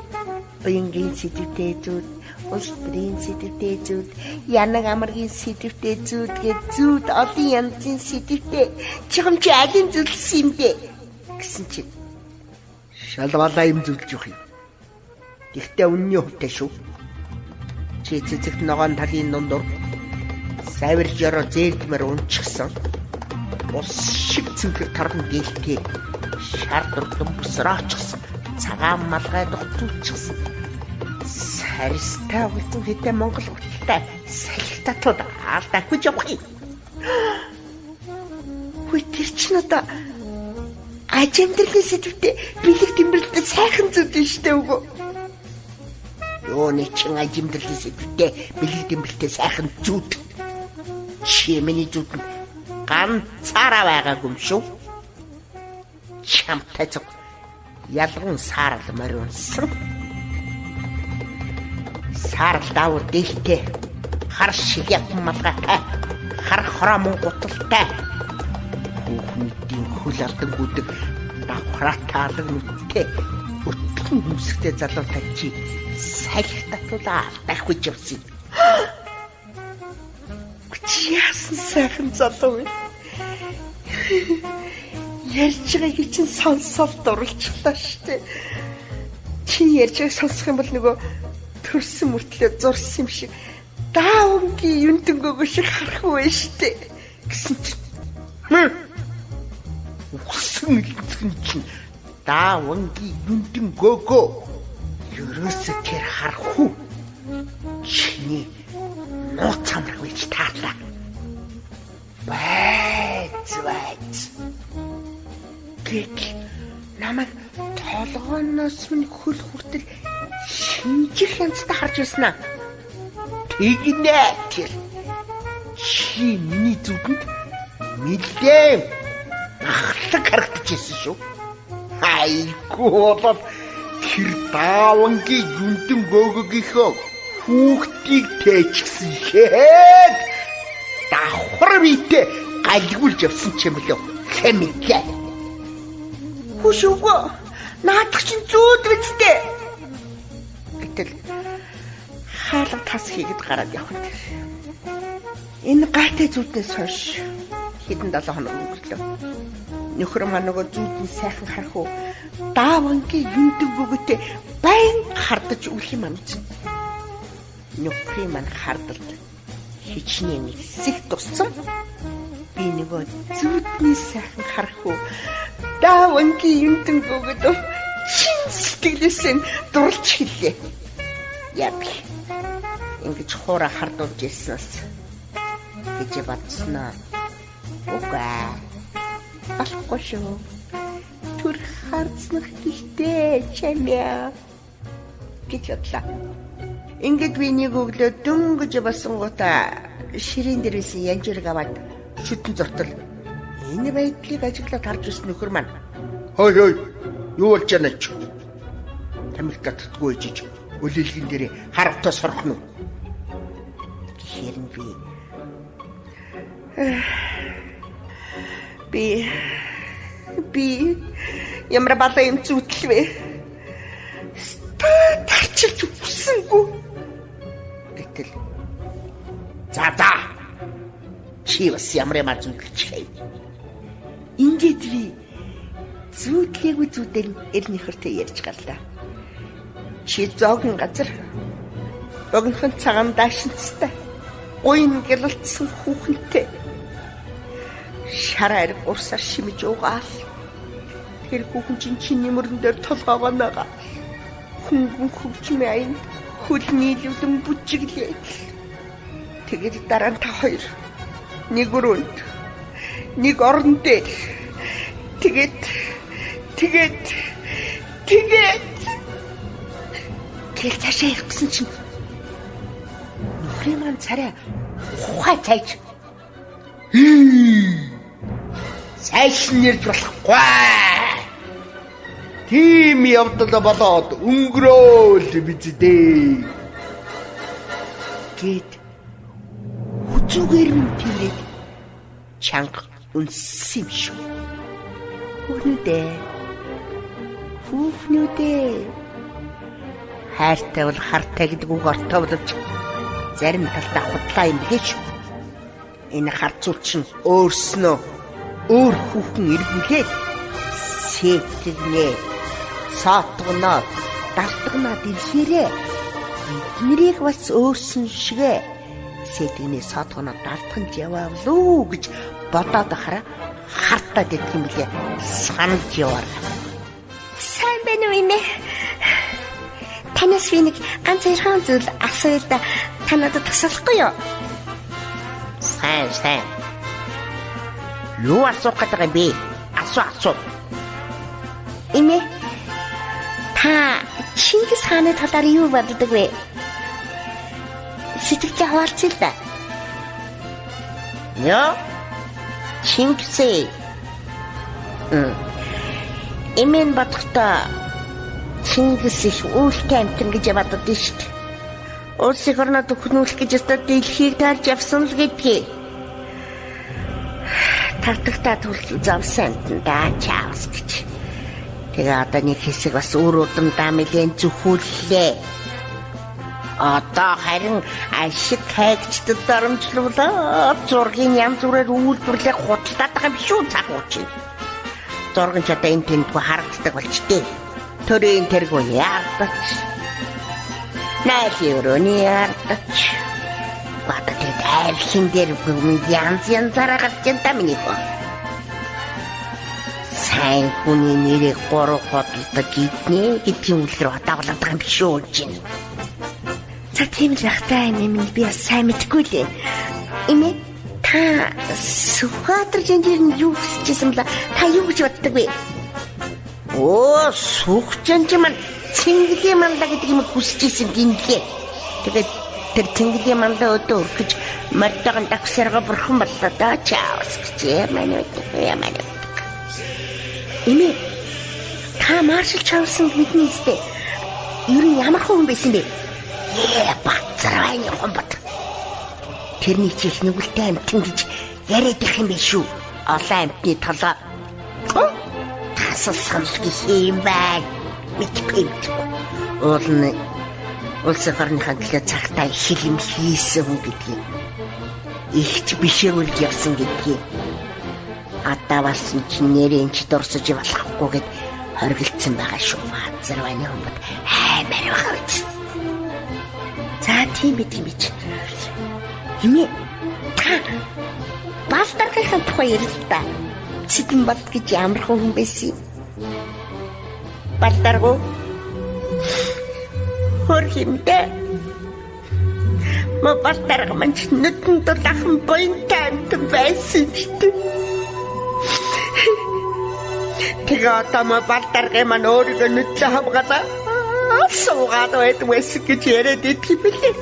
S3: Уянгийн сэдвтэй зүуд, улс төрийн сэдвтэй зүуд, янаг амаргийн сэдвтэй зүуд гэж зүуд олон янзын сэдвтэй. Чигм чи алин зүлсэн юм бэ? Гэсэн чинь
S2: шалвалаа юм зүлж явах юм. Гэхдээ үнний хувьтай шүү.
S3: Чи цэцэгт ногоон талын дундуур савир жороо зээлдмээр унчихсан. Ус шиг цэвэр тарган гэлтэй шар дурдан бүсраачихсан. Цагаан малгай дутуулчихсан. Саристай үлдэн хэдэ Монгол гуталтай салхитатууд алдаагүй явах юм. Хүй тэр чинь одоо аж амьдралын сэдвтэй бэлэг тэмдэглэлтэй сайхан зүйл нь штэ үгүй.
S2: Юуны чин аж амьдралын сэдвтэй бэлэг тэмдэглэлтэй сайхан зүуд. Чи миний зүуд нь ганцаараа байгаагүй юм шүү. Чамтай зүг ялган саарал мориунсан.
S3: Саарал даавар дээлтэй, хар шигэп малгайтай, хар хороо мөн гуталтай.
S2: Хүүхнүүдийн хөл алдан гүдэг давхраатай алаг нүдтэй өтгөн хөмсгтэй залуутай чи
S3: салхи татуулаа алдахгүй явсан. Чи яасан сайхан залуу вэ? Ярьж байгааг чинь сонсоод дурлцлаа штэ. Чи ярьж байгааг сонсох юм бол нөгөө төрсөн мөртлөө зурсан юм шиг даавнгийн юндэнгөөгөө шиг харахгүй байх штэ гэсэн чинь
S2: үхсэн элцгэн чинь даавнгийн юндэнгөөгөө
S3: ерөөсө тэр харахгүй чиний нууц амрах гэж таарлаа. Байц байц. Гэтэл намайг толгооноос минь хөл хүртэл шинжих янзтай харж байснаа.
S2: Тэгнэ тэр. Чи миний зүгэнд нэлээд ахлаг харагдчихсэн шүү. Айгүй болоод тэр даавангийн юндэн гөөгөөгийнхөө хүүхдийг тээчихсэн шээд давхар биетэй галгуулж явсан ч юм лөө хэмэглээ.
S3: Хүш үгүй. Наадах чинь зүүд үсттэй. Гэтэл хаалга тас хийгээд гараад явах нь тэр. Энэ гайтай зүуднээс хойш хэдэн 7 хоног өнгөрлөө. Нөхөр маань нөгөө зүүдний сайхан харах уу даавангийн юндэг бөгөөтэй байн хардаж үл юм амцсан. Нөхрийн маань хардалд хичнээн ихсэх тусам би нөгөө зүүдний сайхан харах уу даавангийн юндэг бөгөөд чин сэтгэлээсээ дурлж хэллээ. Яа би ингэж хуура хардуулж ирснээс гэж бодсноо. Үгүй болохгүй шүү. Түр хардснах гэхдээ чамья гэж бодлоо. Ингээд би нэг өглөө дөнгөж басангуудаа ширээн дээр байсан янжирг аваад шүтэн зуртал энэ байдлыг ажиглаад харж ирсэн нөхөр маань
S2: хой хой юу болж байна ч тамхи татдаггүй ээжиж Өлөлгөн дээр хар утаа сорох нь.
S3: Гэхээр нь би би ямар балаа юм зүтгэл вэ? Тарчилж үсэнгүй.
S2: Гэтэл за за чи бас ямар юм зүтгэлч хэв.
S3: Ингээд би зүүдлээгүй зүүдээр эрнийхэртэй ярьж гарлаа. Чи зоогийн газар богинохон цагаан даашинцтай гуйн гялалцсан хүүхэнтэй шар ариг урсаар шимэж угаал. Тэр хүүхэн чинь чиний мөрөн дээр толгоогоо нагаал. Хөнгөн хөгжмийн аянд хөл нийлүүлэн бүжиглээл. Тэгээд дараа нь та хоёр нэг өрөөнд нэг орон дээр тэгээд тэгээд тэгээд тэгэл цаашаа явах гэсэн чинь нөхрийн маань царай ухаа цайж
S2: сайшин нэрж болохгүй. Тийм явдал болоод өнгөрөөл биздээ.
S3: Гэт хүзүүгээр минь тэрээд чанга үнссэн юм шүү. Хүүхнүүдээ. Хүүхнүүдээ. Хайртай бол хартай гэдэг үг ортовловч зарим талдаа худлаа юм билээ шүү. Энэ харцуул чинь өөрснөө өөр хүүхэн эргүүлээд сэтгэнэ саатгнаа далтгнаа дэлхээрээ биднэрийг бас өөрсөн шигэ сэтгэнэ саатгнаа далтганд яваавлуу гэж бодоод ахаараа хартаад идэх юм билээ санаж яваарай. Сайн байна уу имээ? Танаас би нэг ганц хоёрхан зүйл асууя л да. Та надад тусалахгүй юу?
S2: Сайн сайн. Юу асуух гэдэг юм бэ? Асуу асуу.
S3: Имээ та Чингис хааны талаар юу боддог вэ? Сэтгэлдээ хуваалцъя л да.
S2: Яа? Чингис. Эмэн бодохдоо Чингис их үйлтэй амтан гэж бодод шүү дээ. Улсын орноо төхнүүлэх гэж өстө дэлхийг таарч явсан л гэдгийг.
S3: Тартагтаа түл завсан амтан да чаавс гэж. Тэгээ одоо нэг хэсэг бас үр удамдаа нэлээд зөвхүүллээ.
S2: Одоо харин ашиг хайгчдад дарамтлуулаад зургийн янз бүрээр үйлдвэрлэх худалдаад байгаа юм шүү цаг уучин.
S3: Зураг нь ч одоо энэ тэмдгүү харагддаг болчтой. Төрийн тэргүүн яардач. Найлын өрөөний яардач.
S2: Одоо тэгээд айлхин дээр янз янзаараа гарч ин та миний хөө.
S3: Сайн хүний нэрийг гурав худалдаж иднэ гэдгийн үлгэр дагуулдаг юм биш үү чинь. За тийм л байх та юм би бас сайн мэдэхгүй лээ. Имээ та Сүхбаатар жанжир нь юу хүсэж исэн бэлээ? Та юу гэж боддог вэ?
S2: Оо, Сүх жанжир маань цэнгэлийн мандаа гэдэг юм хүсэж исэн гинлээ. Тэгээд тэр цэнгэлийн мандаа өдөө өргөж морьтойгон дагсарга бурхан боллоо доо чаавс гэж манай үү.
S3: Имээ та Маршал Чарлсон мэднэ үстэй. Ер нь ямар хүн байсан бэ?
S2: Бацар байна хомбот. Тэрний чи их нүгэлтэй амтан гэж яриад их юм биш үү? Олон амтны толгой тасал санал гэх юм байна. Мэдгүй юм.
S3: Уул нь улс орныхаа төлөө цагтаа их юм хийсэн хүн гэдгийг.
S2: Ихч бишэрүүлж явсан гэдгийг. Одоо болсон чинь нэрэн ч дурсаж болохгүй гэд хоригдсан байгаа шүү. Бацар байна хомбот аймаар байгаа биз.
S3: За тийм байт юм бич. Имээ та бал даргийнхаа тухай ярил та. Цэдэн бал гэж ямар хүн байсан юм?
S2: Бал даргуу. Хөр химдэ. Мо бал дарга маань ч нүдэн дулаахан буянтай амтан байсан ч дээ. Тэгээ одоо мо бал даргын маань өөрийгөө нүдлээ хамгаалаа. Суугаад байдаг байсан гэж яриад идэх юм билээ.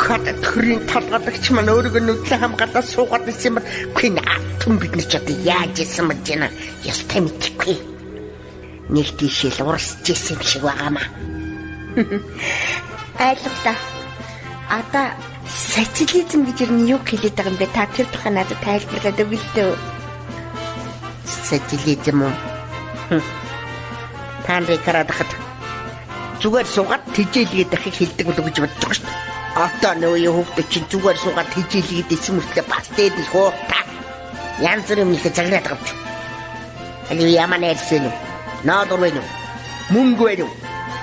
S2: Код төрийн толгойч маань өөрийгөө нүдлээ хамгаалаа суугаад исэн юм. Квин атом бид нар ч одоо яаж исэн мэж байна. Ёстой мэдэхгүй. Нэг тийшэл урсж исэн юм шиг байгаамаа.
S1: Ойлголоо. Одоо социализм гэж ер нь юу хэлээд байгаа юм бэ? Та тэр тухай надад тайлбарлаад өгөл дээ.
S3: Социализм уу? Та нарыг хараад хахад зүгээр суугаад тэжээлгээд ахыг хэлдэг болов гэж бодож байгаа шүү дээ. Одоо нөгөө хүүхдүүд чинь зүгээр суугаад тэжээлгээд исэн мөртлөө бас дээр нь хуутаа. Янз бүрийн юм ихэ загнаад байгаа юм чи. Али ямар нэрсэн үү? Ноодур вэ нү? Мөнгө вэ нү?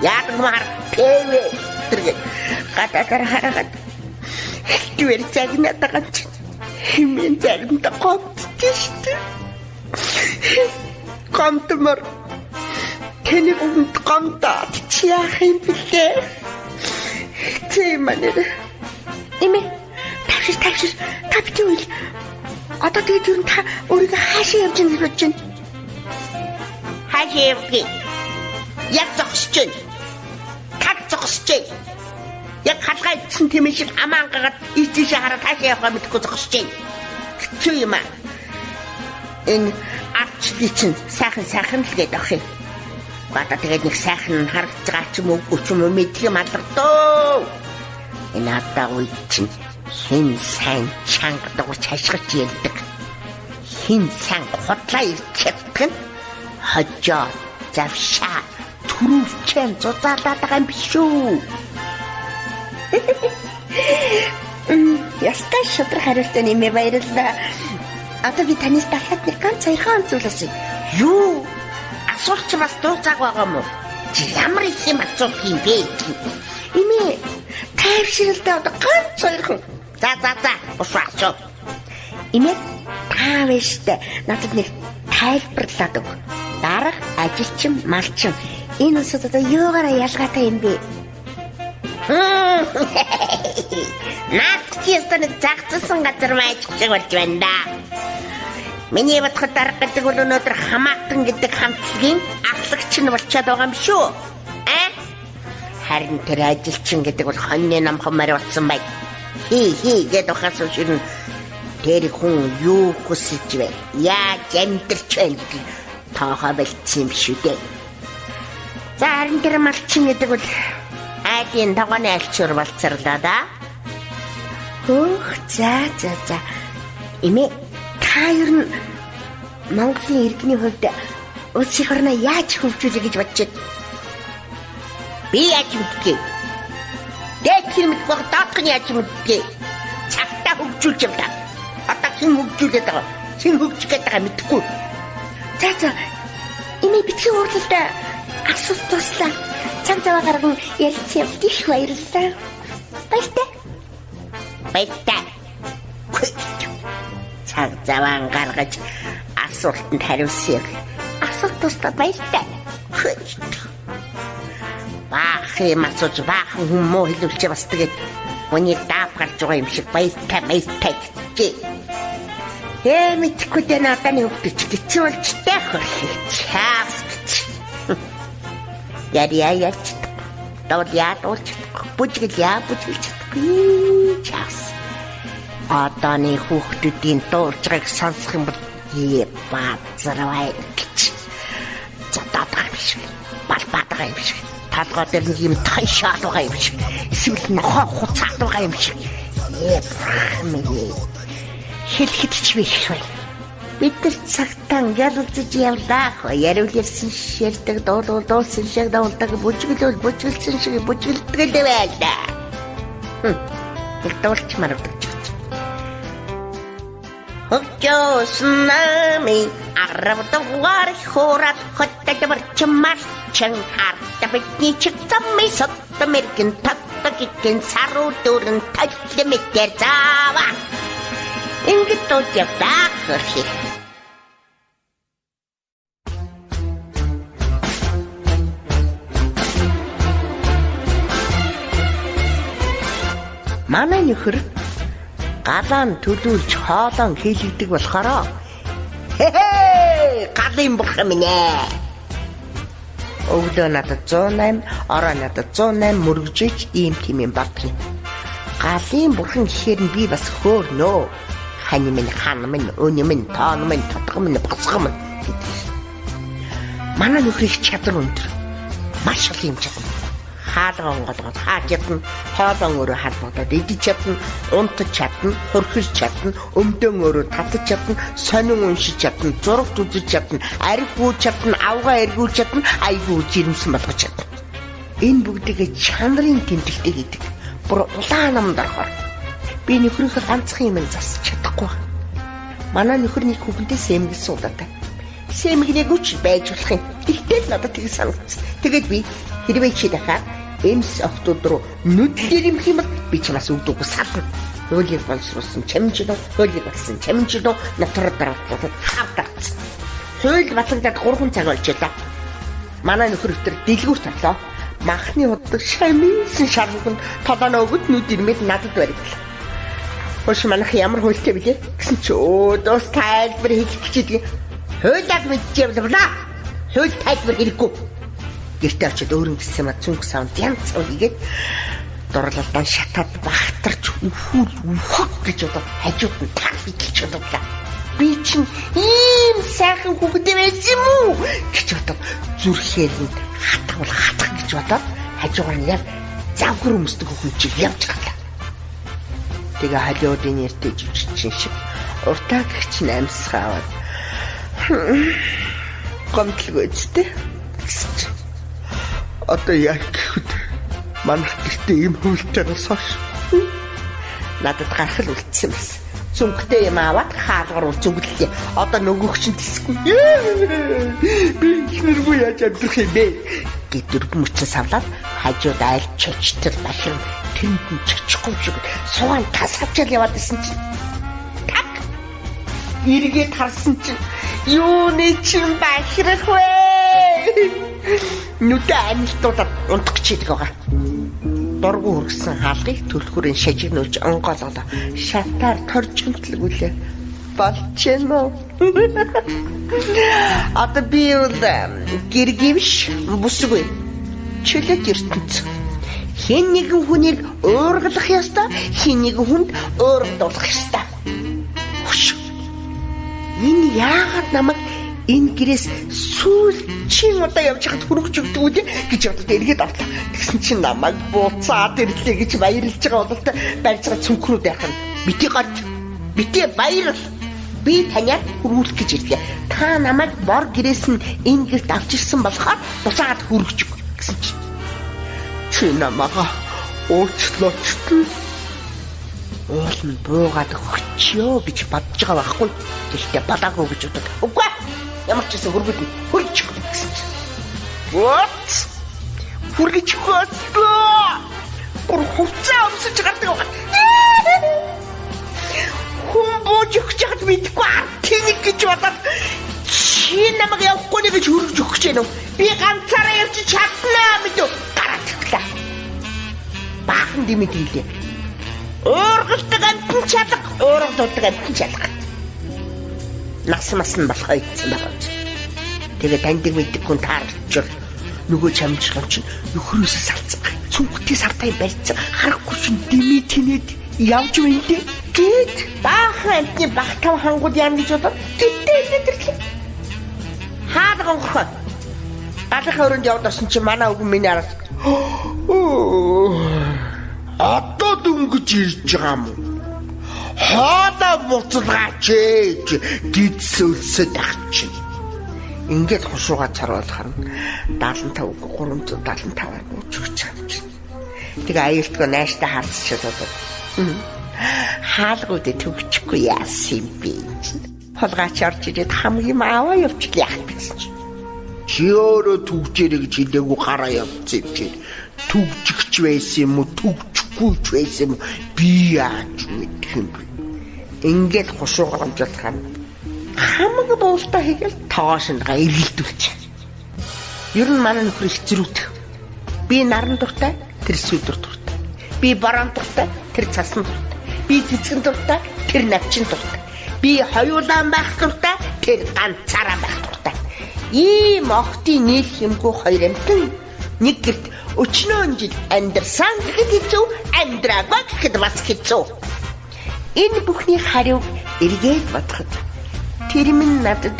S3: Яадаг маар тэвэ тэргээ
S1: Гадаадаар хараад хэлтвэр загнаад байгаа чинь хэмээн заримдаа гомдсон шүү дээ. Гомдмор тэний өмнөд гомдоод чи яах юм бэлээ? Тийм манер. Имэ тавшир тавшир та бити үйл. Одоо тэгээд ер нь та өөрийгөө хаашаа явж байгаа гэж бодож байна?
S3: Хаашаа явдгийг. Яг зогсож байна. Таг зогсож байна. Яг халгаа ицсэн тийм шиг амаа ангагаад ийш тийшээ хараад хаашаа явахаа мэдэхгүй зогсож байна. Хэцүү юм аа. Энэ ардчлалын чинь сайхан сайхан л гээд авах юм. Одоо тэгээд нэг сайхан харагдаж байгаа ч юм уу үгүй ч юм уу мэдх юм алга дөө. Энэ одоо үед чинь хэн сайн чанга дуурч хашгирч ярьдаг. Хэн сайн худлаа ирж чаддаг нь хожоо завшаа түрүүвчэн зузаалаад байгаа юм биш үү?
S1: Ястай шудраг хариултаа нэмээ баярлалаа. Одоо би танаас дахиад нэг ганц хоёрхан зүйл асууя.
S3: Юу? Асуулт чи бас дууцааг байгаа юм уу? Чи ямар их юм асуух юм бэ?
S1: Имээ тайвшралтай одоо ганц хоёрхан.
S3: За за за, бус асуу.
S1: Имээ та вэштэй надад нэг тайлбарлаад өг. Дарга, ажилчин, малчин энэ улсууд одоо юугаараа ялгаатай юм бэ?
S3: Наад чи ёстой нэг загцсан газар байж шиг болж байна да. Миний бодоход дарга гэдэг бол өнөөдөр хамаатан гэдэг хамтлагийн ахлагч нь болчиход байгаа юм шүү. А? Харин тэр ажилчин гэдэг бол хоньны намхан мари болсон байг. Хи хи гэдэг ухаас биш нь тэр хүн юу хүсэж вэ? Яаж амьдрч байна гэдгийг тоохоо болцсон юм шүү дээ. За харин тэр малчин гэдэг бол айлын тогооны альчуур болцорлоо да.
S1: Хөөх за за за. Имээ та ер нь Монголын иргэний хувьд улс их орноо яаж хөгжүүлэх гэж бодож байна?
S3: Би яаж мэдгийг? Дээд хэр мэдгүй байх доодох нь яаж мэдгийг? Цагтаа хөгжүүлж юм та. Одоо хэн хөгжүүлээд байгаа? Хэн хөгжих гээд байгаа мэдэхгүй.
S1: За за. Имээ битгий уурлалтай асуулт туслаа. Цаг зав гарган ярилцсан явдал их баярлалаа. Баяртай.
S3: Баяртай. Цаг завaan гаргаж асуултанд хариулсан юм.
S1: Асуулт туслаа баяртай.
S3: Баах юм асууж баахан хүн муу хэлүүлчээ бас тэгээд хүнийг даав гарч байгаа юм шиг баяртай баяртай гэжээ. Мэдэхгүй дээ надад хөвгөж гिचүү болчтой хөрхий. Чаас гэж. Ярья ярьж чадахгүй. Дуул яа дуулж чадахгүй. Бүжгэл яа бүжгэлж чадахгүй. Чаас. Одооны хүүхдүүдийн дуулж байгааг сонсох юм бол базарвай гэж. Зодоод байгаа юм шиг. Балбаад байгаа юм шиг. Толгой дээр нэг юм тоншоол байгаа юм шиг. Эсвэл нохоо хуцаад байгаа юм шиг. Бурхан минь. Хэлэхэд ч биш байна. Бид нар цагтан ялалзаж явлаа. Яриул ярьсан ярьдаг, дуулуул дуулсан шиг дуулдаг, бүжгэлүүл бүжгэлсэн шиг бүжгэлдэг л байлаа. Нэг дуулчмаар өгдөг. Хөгжөөсөн намын арав дугаар хуурал хөтөлж марчин харта бидний чиг замын содон мэргэн татдаг гэн саруу дүүрэн толь мэтэр заава. Ингээд дуулж явлаа хөрхи.
S2: Манай нөхөр галаан төлүүлж хоолон хийлэгдэг болохоор
S3: хээ галын бурхан минь ээ.
S2: Өглөө надад 108, орой надад 108 мөргөжж ийм тийм юм бодно. Галын бурхан гэхээр нь би бас хөөрнөө. Хань минь, хан минь, өн минь, тоон минь, тодгон минь, босгон минь гэдэг. Манай нөхрийн чадвар өндөр. Маш олон юм чадна.
S3: Хаалга онгоолгоод хааж чадна, хоолон өөрөө халбагдаад идэж чадна, унтаж чадна, хурхиж чадна, өмдөн өөрөө татаж чадна, сонин уншиж чадна, зурагт үзэж чадна, арх гүйж чадна, авгаа эргүүлж чадна, айгүй жирэмсэн болгож чадна. Энэ бүгдийг чанарын тэмдэгтэй хийдэг. Бүр улаан намд орохоор би нөхрийнхөө ганцхан юм засч чадахгүй. Манай нөхөр нэг хүүхэндээ сэмгэлсэн удаатай. Сэмгэнээгүй ч байж болох юм. Тэгтэл надад тэг санагдсан. Тэгээд би хэрвээ чи дахиад эмс охтууд руу нүдлэр имх юм бол би чамаас өгдөггүй сална. Хуулийг боловсруулсан чамжлуу, хуулийг болсон чамжлуу натурал дараалал хавдарсан. Хууль батлагдаад 3 цаг болж байлаа. Манай нөхөр өтер дэлгүүрт орлоо. Махны худдаг шаминсан шар хүүхэнд толооно өгöd нүд ирмээд надад баригдлаа. Хөөш манайх ямар хуультай билээ гэсэн чи өөдөөс тайлбар хийх гэж идэг. Хуулиаг мэдчихэв лээ. Хууль тайлбар хэрэггүй. Гэртээ очиод өөр юм гэсэн ма цүнх саунд янз бүр хийгээд дурлалдаан шатаад багтарч үхүүл үхэх гэж бодоод хажууд нь тар хитэлж бодлаа. Би чинь ийм сайхан хүүхдээ байсан юм уу гэж бодоод зүрхээр нь хатгавал хатах гэж бодоод хажуугаар нь яг завгар өмсдөг хүүхэн чиг явж гарлаа. Тэгээ Холливуудын нэртэй жүжигчин шиг уртаа гэх чинь амьсгаа аваад гомдлгүй үстэй гэсэн чинь
S2: одоо яг гэхэд манайх гэртээ ийм хуйлтайгаас хойш
S3: надад гарах л үлдсэн байсан. Зүнхтэй юм аваад хаалгаар руу зүнглэлээ. Одоо нөгөөх чинь тэсгүй.
S2: Би ихнэргүй яаж амьдрах юм бэ?
S3: Гэт дөрвөн мөчөн савлаад хажууд айл чочтол бахирн тэнд нь чочихгүй шиг суугаан тас авчаал яваад исэн чинь так эргээд харсан чинь юуны чинь бахирах вэ? Нүдэ амилтуулаад унтах гэж идэг байгаа. Дургу хүргэсэн хаалгыг төлхөрийн шажигнуулж онгоолголоо. Шатаар торжигтлгүүлээ. Болж гэнэ үү? Одоо би бол гэргивш бүсгүй. Чөлөөт ертөнц. Хэн нэгэн хүнийг уургалах ёстой, хэн нэгэн хүнд уургадуулах ёстой. Хөш. Энэ яагаад намайг энэ гэрээс сүүлчийн удаа явж хахад хүргэж өгдөг үү гэж бодоод эргээд орлоо. Тэгсэн чинь намайг буцаад ирлээ гэж баярлж байгаа бололтой барьж байгаа цүнхрүүд яах юм. Бити гарч бити баярл. Би танаар хүргүүлэх гэж ирлээ. Та намайг бор гэрээс нь энэ гэрт авч ирсэн болохоор буцаад хүргэж өг гэсэн чинь
S2: чи намайг уучлаач.
S3: Уул нь буугаад өгчөө гэж бодож байгаа байхгүй. Гэхдээ болоогүй гэж бодод. Үгүй ямар ч гэсэн хүргэж хүргэж өгнө гэсэн чинь. What? Хүргэж өгөөсгөө.
S2: Бүр хувцас өмсөж гардаг байгаа.
S3: Хүн бууж өгч яхад мэдэхгүй ард тэнэг гэж бодоод чи намайг явахгүй нэ гэж хүргэж өгч гэнэ үү? Би ганцаараа явж чаднаа мэдв. Гараад өглөө. Баахан дэмэд хэлээ. Уургалдаг амтан чалга, уургалдаг амтан чалга. Нас мас нь болохоо ийдсэн байгаа юм. Тэгээ таньдаг мэддэг хүн таарчвал нөгөө чамжлан чинь нөхрөөсөө салцсан. Цүнхтэй сартай барьцсан. Харахгүй чинь дэмий тэнэд явж байна дээ. Гэт баахан амтны бах тав хангууд яана гэж бодоод гэртээ хэлээд ирлээ. Хаалга онгорхой. Галынхаа өрөөнд яваад орсон чинь манай өвгөн миний араас
S2: одоо дөнгөж ирж байгаа юм уу? Хоолой буцалгаач ээ гидс өлсөд ах чинь.
S3: Ингээд хушууга цорвол харна. 75 375-аар гүйж өгч байгаа юм чинь. Тэгээ аюултгүй найштай харцчихад бодод. Хаалгуудыг төгчихгүй яасан юм бэ чинь. Хулгайч орж ирээд хамгийн аваа явчихлаа яах гэсэн чинь.
S2: Чи өөрөө түгжээрэй гэж хэлээгүй гараа явцсан юм чи. Түгжигч байсан юм уу, түгжихгүй ч байсан юм уу? Би яаж мэдэх юм бэ?
S3: Ингээд хушууга амжуулах юм. Хамаг буултаа хийгээл тоошингаа эргэлдүүлчих. Ер нь манай нөхөр их зөрүүт. Би наран дуртай, тэр сүдэр дуртай. Би бараан дуртай, тэр цасан дуртай. Би цэцгэн дуртай, тэр навчин дуртай. Би хоёулаан байх дуртай, тэр ганцаараа байх дуртай. Ийм охтын нийлэх юмгүй хоёр амтан нэг гэрт өчнөөн жил амьдарсан гэхэд хэцүү, амьдраагүй гэхэд бас хэцүү. Энэ бүхний хариуг эргээд бодоход тэр минь надад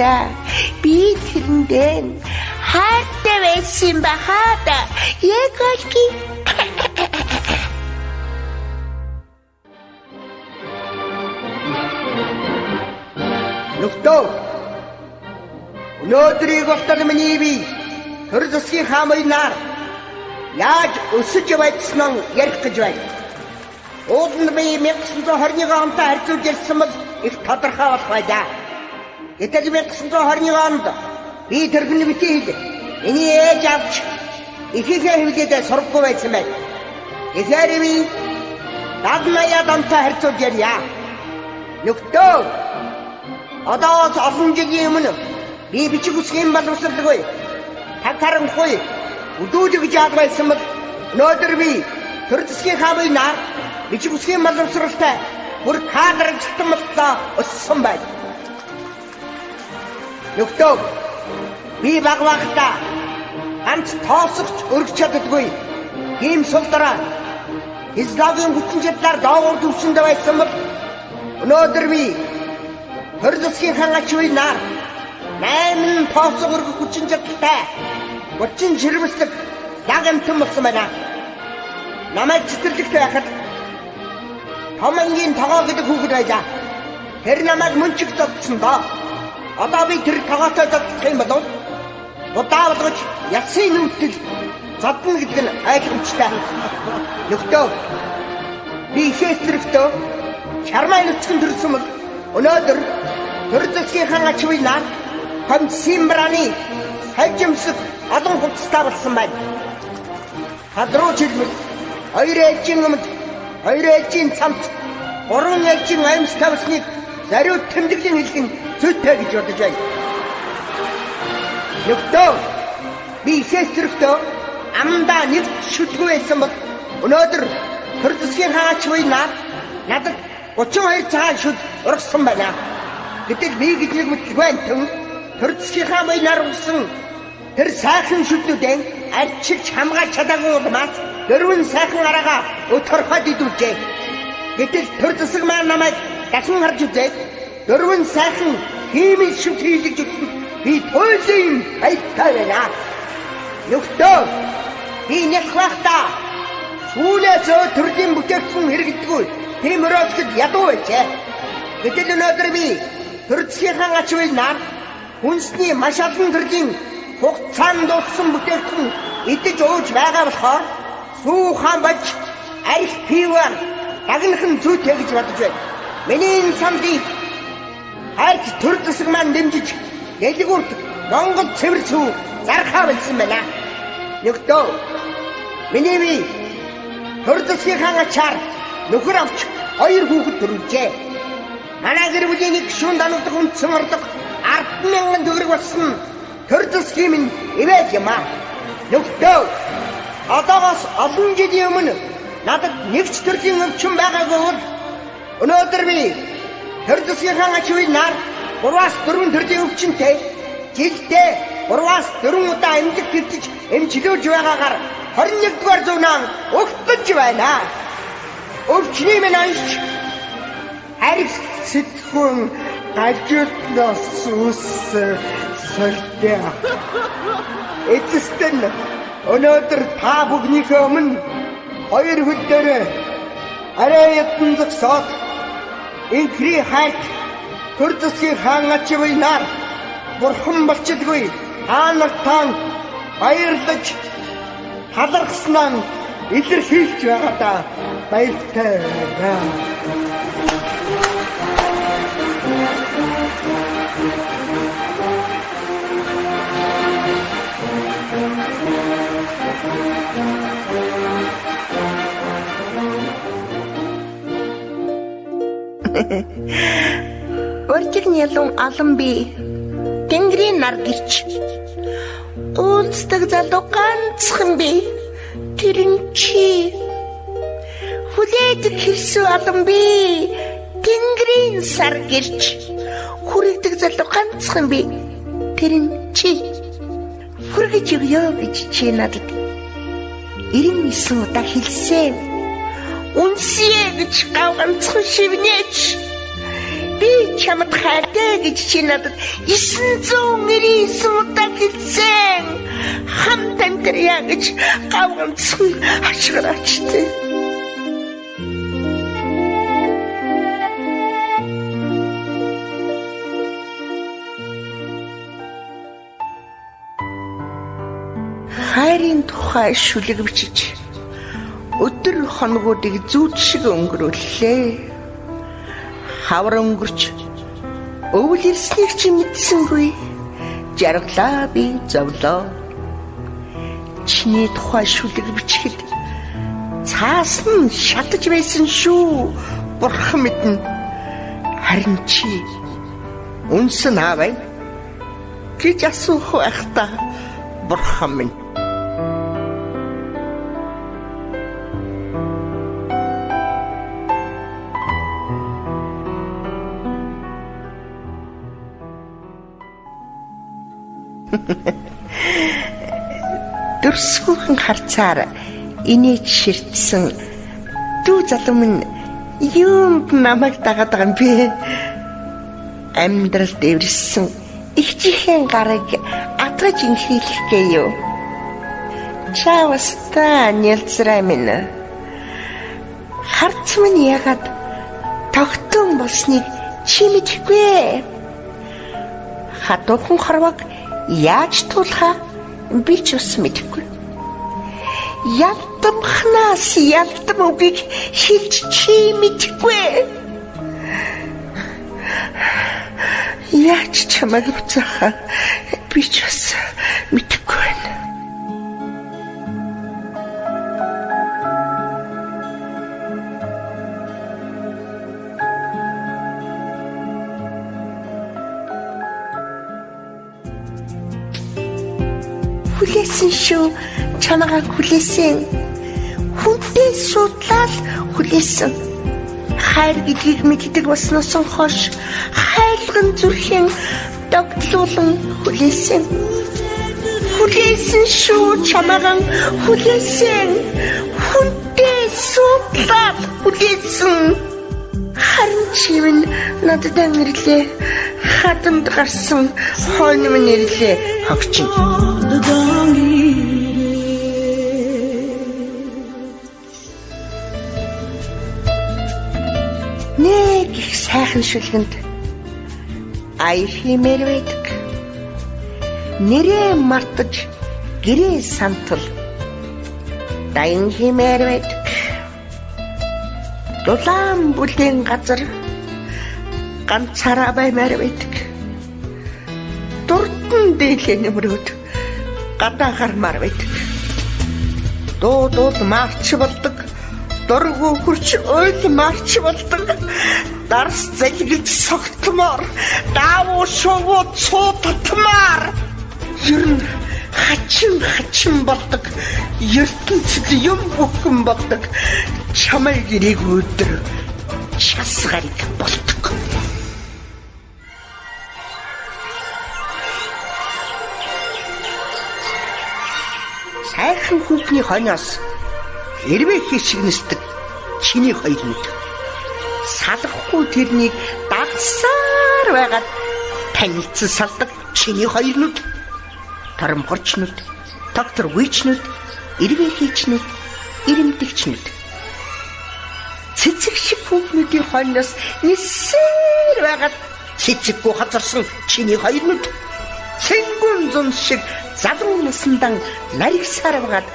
S3: би тэрэндээ хайртай
S1: Байсан бахада. Ягоки.
S3: Нөхдөө. Өнөөдрийг болтол миний бие төр засгийн хаан яаж өсөж байцсан нь ярих гэж байна. Уул нь би 1921 онтой харьцуулж ярьсан бол их тодорхой болох байлаа. Гэтэл 1921 онд би тэрхэн битгий хэл миний ээж авч ихийнхээ хэвлээд сургахгүй байсан байна. Тэгэхээр би 70 80 онтой харьцуулж ярья. Нөхдөө. Одоос олон жилийн өмнө би бичиг үсгийн боловсралгүй, таг харанхуй өдүүлэг жаад байсан бол өнөөдөр би төр засгийн хааны нар бичиг үсгийн боловсралтай бүр кадр ажилтан болтлоо өссөн байна. Нөхдөө, би баг багтаа ганц тоосогч өргөж чаддаггүй. Ийм сул дараа физиологийн хүчин чадлаар доогуур түвшинд байсан бол өнөөдөр би төр засгийн хан ач буй нар 8 тоосго өргөх хүчин чадалтай 30 ширвэслэг лаг амтан болсон байна. Намайг цэцэрлэгт байхад том ангийн тогоо гэдэг хүүхэд байлаа. Тэр намайг мөнчиг зодсон доо. Одоо би тэр тогоотой зодчих юм бол удаа болгож ясын нүтэл зодно гэдэг нь ойлгомжтой. Нөхдөө, би ихээс зэрэгтөө чармай нүцгэн төрсөн бол өнөөдөр төр засгийн хан ач буй нар Комсимбраны хажимсах олон хувцастай болсон байна. Тал руу чилмэл, хоёр ээлжийн өмд, хоёр ээлжийн цамц, гурван ээлжийн амьс тавсныг зариуд тэмдэглэн хэлэх нь зүйтэй гэж бодож байна. Нөхдөө, би ихээс зэрэгтөө амдаа нэг шүдгүй байсан бол өнөөдөр төр засгийн хан ач буй нар надад 32 цагаан шүд ургасан байна. Гэтэл би гэж нэг мэдлгүй антан төр засгийн хаан буй нар ургасан тэр сайхан шүднүүдэн арчилж хамгаалж чадаагүй улмаас дөрвөн сайхан араага өторхойд идүүлжээ. Гэтэл төр засаг маань намайг дахин харж үзээд дөрвөн сайхан хиймэл шүд хийлгэж өгсөн би туйлын баяртай байна. Нөхдөө, би нялх байхдаа сүүлээс төрлийн бүтээгдэхүүн хэрэглэдэггүй тийм өрөөсгөл ядуу байжээ. Гэтэл өнөөдөр би төр засгийн хаан ач буй нар хүнсний маш олон төрлийн хугацаанд дууссан бүтээгдэхүүн идэж ууж байгаа болохоор сүү хаан болж арх пиваар дагнах нь зүйтэй гэж бодож байна. Миний энэ саналыг хайрт төр засаг маань дэмжиж дэлгүүрт Монгол цэвэр сүү зархаа болсон байна. Нөхдөө, миний бие төр засгийн хаан ачаар нөхөр авч хоёр хүүхэд төрүүлжээ. Манай гэр бүлийн нэг гишүүн данагдах үндсэн орлого 10,000 төгрөг болсон төр засгийн минь ивэл юм аа. Нөхдөө, одоогоос олон жилийн өмнө надад нэг ч төрлийн өвчин байгаагүй бол өнөөдөр би төр засгийн хаан ач буй нар 3-4 төрлийн өвчнөд жилдээ 3-4 удаа эмнэлэг твтэж эмчлүүлж байгаагаар 21-р зуунаа өгтөж байна. Өвчний минь анш харих сэтгүүн гажууднаас ус сольдё. Эцэст нь өнөөдөр та бүхнийхээ өмнө хоёр хөл дээр арай ядсан зогсоод инхри хайрт төр засгийн хаан ач буй нар бурхан болчилгүй та нартаа баярлаж талархснаа илэрхийлж байгаадаа баяртай байна.
S1: Уржиг нялун олон би Тэнгэрийн нар гэрч уулздаг залуу ганцхан би тэр нь чи хүлээдэг хэрсүү олон би Тэнгэрийн сар гэрч хүрэгдэг залуу ганцхан би тэр нь чи хүргэж өгөө гэж чи надад 99 удаа хэлсэн. Үнсье гэж гав ганцхан шивнээч. Би чамд хайртай гэж чи надад 999 удаа хэлсэн. Хамт амьдрья гэж гав ганцхан хашгираач тээ. Хайрын тухай шүлэг бичиж өдөр хоногуудыг зүүд шиг өнгөрүүллээ. Хавар өнгөрч өвөл ирснийг чи мэдсэнгүй. Жаргалаа би зовлоо. Чиний тухай шүлэг бичихэд цаас нь шатаж байсан шүү. Бурхан мэднэ. Харин чи үнсэн аавай гэж асуух байх та бурхан минь. Дөрсгүйхэн харцаар инээж ширтсэн дүү залуу минь юунд намайг дагаад байгаа юм бэ? Амьдралд эвэрсэн эгчийнхээ гарыг адгаж инхийлэх гээё. Чавста нялзраа минь. Харц минь ягаад тогтун болсныг чи мэдэхгүй. Хатуухан хорвог яаж тулхаа би ч бас мэдэхгүй. Ялдамхнаас ялдам үгийг хэлж чи мэдэхгүй. Яаж чамайг буцаахаа би ч бас мэдэхгүй байна. Хүлээсэн шүү, чамайг хүлээсэн. Хүнтэй судлал хүлээсэн. Хайр гэдгийг мэддэг болсноос хойш хайрлган зүрхэн догтлуулан хүлээсэн. Хүлээсэн шүү, чамайг хүлээсэн. Хүнтэй судлал хүлээсэн. Харин чи минь надад ирлээ. Хадамд гарсан хойно минь ирлээ хогчин. Нэг их сайхан шүлгэнд аяр хиймээр байдаг. Нэрээ мартаж гэрээ сантал даян хиймээр байдаг. Дулаан бүлээн газар ганцаараа баймаар байдаг. Дурдан дээлээ нэмрүүд гадаа гармаар байдаг. Дуудуул марч болдог. Дургу хурч ойл марч болдог. Дарс залгилж согтмоор, даавуу шувуу цуу татмаар. Ер нь хачин хачин болдог. ертөнцид юм бүхэн болдог. Чамайг ирэх өдөр час гариг болдог. Сайхан хүүхний хойноос эрвээ шиг нисдэг чиний хоёр нүд. Салахгүй тэрнийг дагсаар байгаад танилцсан салдаг чиний хоёр нүд. Торомгорчнууд, доктор Вичнүүд, эрвээ хийчнүүд, ирэмдэгчнүүд. Цэцэг шиг хүүхнүүдийн хойноос нисээр байгаад цэцэггүй хазарсан чиний хоёр нүд. Цэнгүн зун шиг залуу насандан наригсаар байгаад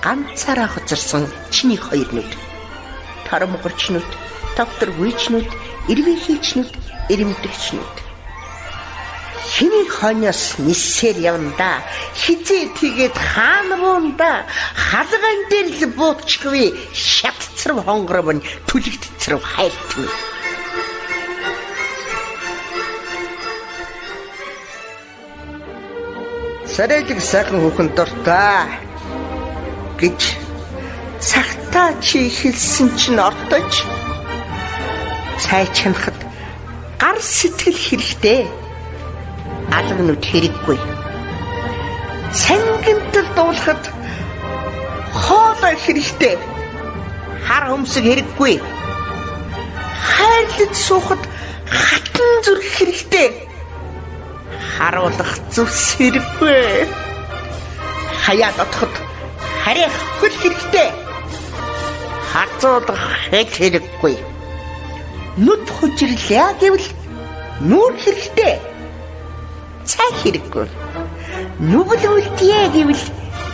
S1: ганцаараа хоцорсон чиний хоёр нүд. Торомгорчнууд, доктор Вичнүүд, эрвээ хийчнүүд, ирэмдэгчнүүд. Хэнийг хойноос нисээр явна да. Хизээ тэгээд хаана буунда хаалган дээр л буучихвээ. Шатцрав хонгоров нь түлэгдцрав хайлтна. Сарэлэг сайхан хүүхэн дуртай гэж цагтаа чи хэлсэн чинь ортож цай чанахад гар сэтгэл хэрэгтэй. Алганууд хэрэггүй. Цангинтал дуулахад хоолой хэрэгтэй. Хар хөмсөг хэрэггүй. Хайрлаж суухад хатан зүрх хэрэгтэй. Харуулах зүс хэрэггүй.
S3: Хаяад отоход харих хөл хэрэгтэй. Хазуулах хэл хэрэггүй. Нүд хүчрлээ гэвэл нүүр хэрэгтэй. Цай хэрэггүй. Нүгэл үлдъе гэвэл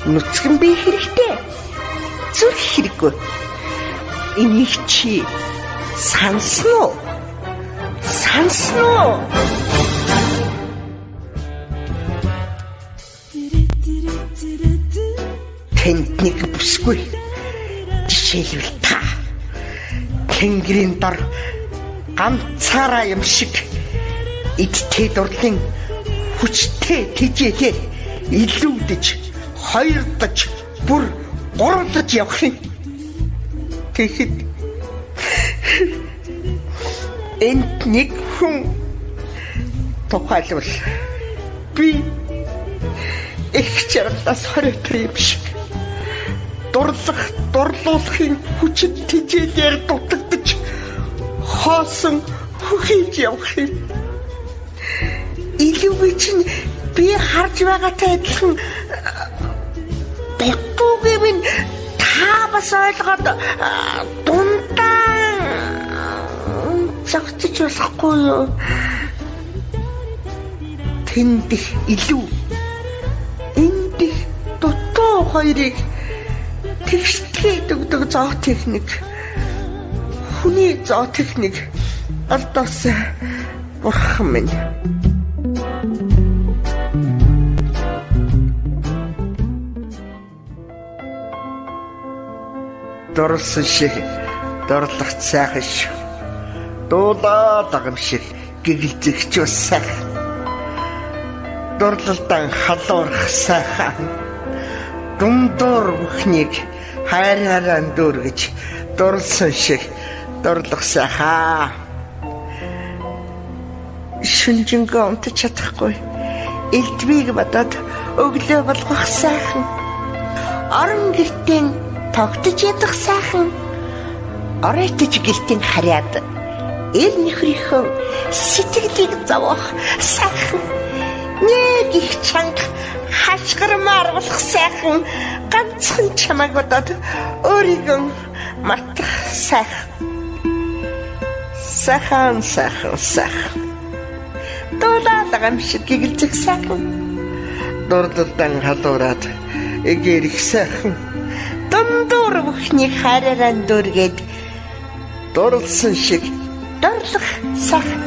S3: нүцгэн бие хэрэгтэй. Зүрх хэрэггүй. Энийг чи сансан уу? Сансан уу? Тэнд нэг бүсгүй. Жишээлбэл та тэнгэрийн дор ганцаараа юм шиг эдтэй дурлалын хүчтэй тэжээлээр илүүдэж, хоёрдож, бүр гуравдаж явах юм. Тэгэхэд энд нэг хүн тухайлбал би их чарлаас хориотой юм шиг дурлах, дурлуулахын хүчит тэжээлээр дутагдаж хоосон хөхийж явах юм. Илүүгүй чинь би харж байгаатай адилхан дутуугүй минь та бас ойлгоод дундаа зогсож болохгүй юу? Тэнд их илүү, энд их дутуу хоёрыг тэгштлээ өгдөг зоотехник, хүний зоотехник алдаас бурхан минь. Дурлсан шиг дурлах сайхан шүү. Дуулаад байгаа юм шиг гэгэлзэгч бас сайхан. Дурлалдан халуурах сайхан. Дундуур бүхнийг хайраараа дүүргэж дурлсан шиг дурлах сайхан. Шүнжэнгөө унтаж чадахгүй. Элдвийг бодоод өглөө болгох сайхан. Орон гэртээ тогтож ядах сайхан. Оройтож гэртээ харьяад эр нөхрийнхөө сэтгэлийг зовоох сайхан. Нэг их чанга хашгирмаар болох сайхан. Ганцхан чамайг бодоод өөрийгөө мартах сайхан. Сайхан, сайхан, сайхан. Дуулаад байгаа юм шиг гэгэлзэх сайхан. Дурлалдан халуураад эгэрэх сайхан. Дундуур бүхнийг хайраараа дүүргээд дурлсан шиг дурлах сайхан.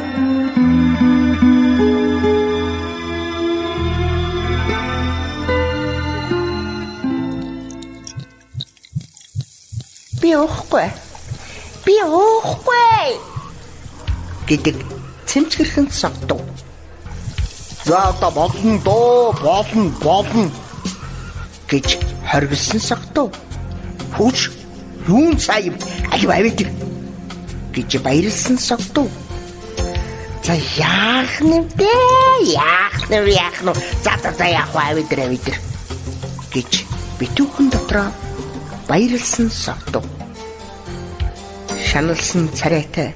S3: Би уухгүй. Би уухгүй гэдэг цэмцгэрхэн согтов.
S2: За одоо болно доо, болно, болно
S3: гэж хоригдсан согтов. Хүүч юун цаа юм алив авид гэж баярлсан согтов. За яах нь вэ? Яах нь яах нь? За за за яах вэ? Авид авид гэж битүүхэн дотроо баярлсан согтов. Шаналсан царайтай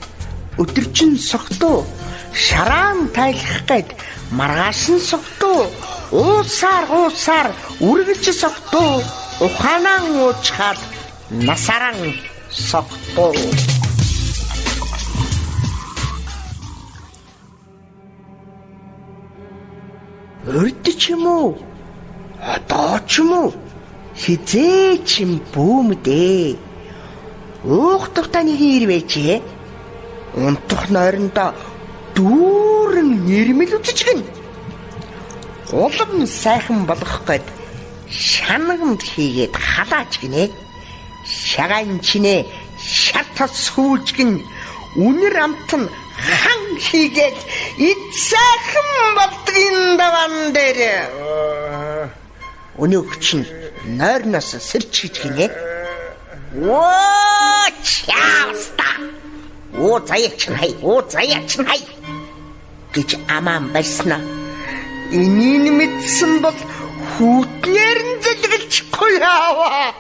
S3: өдөржин согтов. Шараан тайлах гээд маргааш нь согтов. Уусаар үргэлж согтов. Ухаанаа уучхаад насаран согтов. Урд ч юм уу, одоо ч юм уу, хизээ ч юм бүүмдээ. Уух дуртай нэгэн ирвэжээ. Унтах нойрондоо дүүрэн нэрмэл үзэж гин. Улам сайхан болгох гээд шанагнд хийгээд халаач гинэ. Шагаан чинээ шар тас хүүлж гин. Үнэр амт нь хан хийгээд эд сайхан болдгийн даван дээр. Өнөөх чинь нойрноос сэрч гэж гинэ. Оо чаавста. Оо заяач хай, оо заяач хай гэж амаан барьснаа. Энийг мэдсэн бол хүүтнээр нь зэлгэлчихгүй яава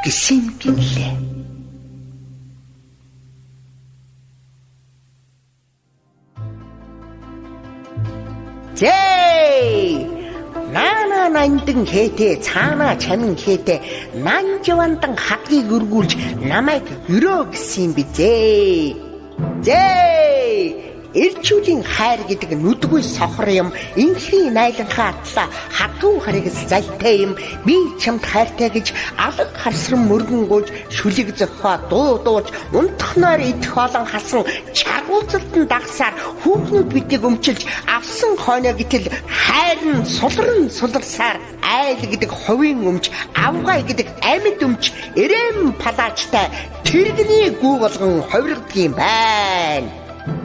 S3: гэсэн гинлээ. Зэй! На на нандин хэтэ цаанаа чамин хэтэ нанжвандан хадгийг өргүүлж намайг өрөө гэсэн юм бизээ. Зээ! Эрчүүлийн хайр гэдэг нүдгүй сохор юм, инхний найланхаа атлаа хатуу харигс залтай юм, би чамд хайртай гэж алга харсран мөргөн гуйж шүлэг зохио дуу дууж унтахнаар идэх олон хасан чаргууцалтан дагсаар хүүхнүүд бидийг өмчилж авсан хойно гэтэл хайр нь сулран суларсаар айл гэдэг хувийн өмч, авгай гэдэг амьд өмч, эрэм палаачтай тэрэгний гүү болгон ховрогддог юм байна.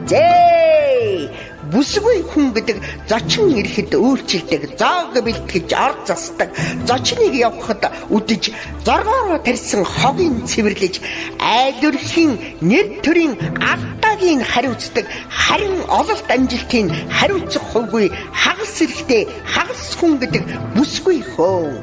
S3: Зээ! Бүсгүй хүн гэдэг зочин ирэхэд өөрчилдөг, зоог бэлтгэж ор засдаг, зочныг явахад үдэж, зоргоороо тарьсан хогийн цэвэрлэж, айл өрхийн нэр төрийн алдаагийн хариуцдаг, харин ололт амжилтын хариуцах хувгүй хагас эрэхтэй хагас хүн гэдэг бүсгүй хөө.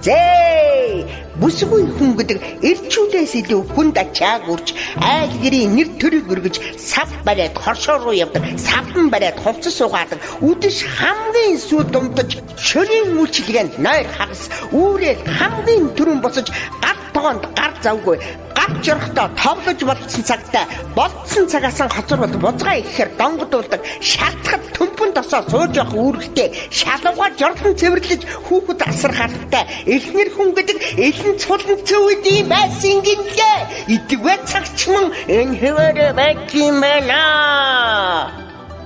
S3: Зээ! Бүсгүй хүн гэдэг эрчүүлээс илүү хүнд ачааг үрж, айл гэрийн нэр төрийг өргөж, сав бариад хоршоо руу явдаг, савдан бариад хувцас угаадаг, үдэш хамгийн сүйд думтаж, шөрийн үйлчилгээнд нойр хагас, үүрээр хамгийн түрүүн босож, гал тогоонд гар завгүй, гал жорохтой товлож болцсон цагтай, болцсон цагаасан хоцор бол бузгаа ихээр донгодуулдаг, шалтхад төмпөн тосоо сууж явах үүрэгтэй, шалуугаа жорлон цэвэрлэж хүүхэд асрах албатай, эхнэр хүн гэдэг элэн цулан цөвд юм байсан гинлээ. Идвэ цагч мөн энэ хэвээрээ байх юм байна.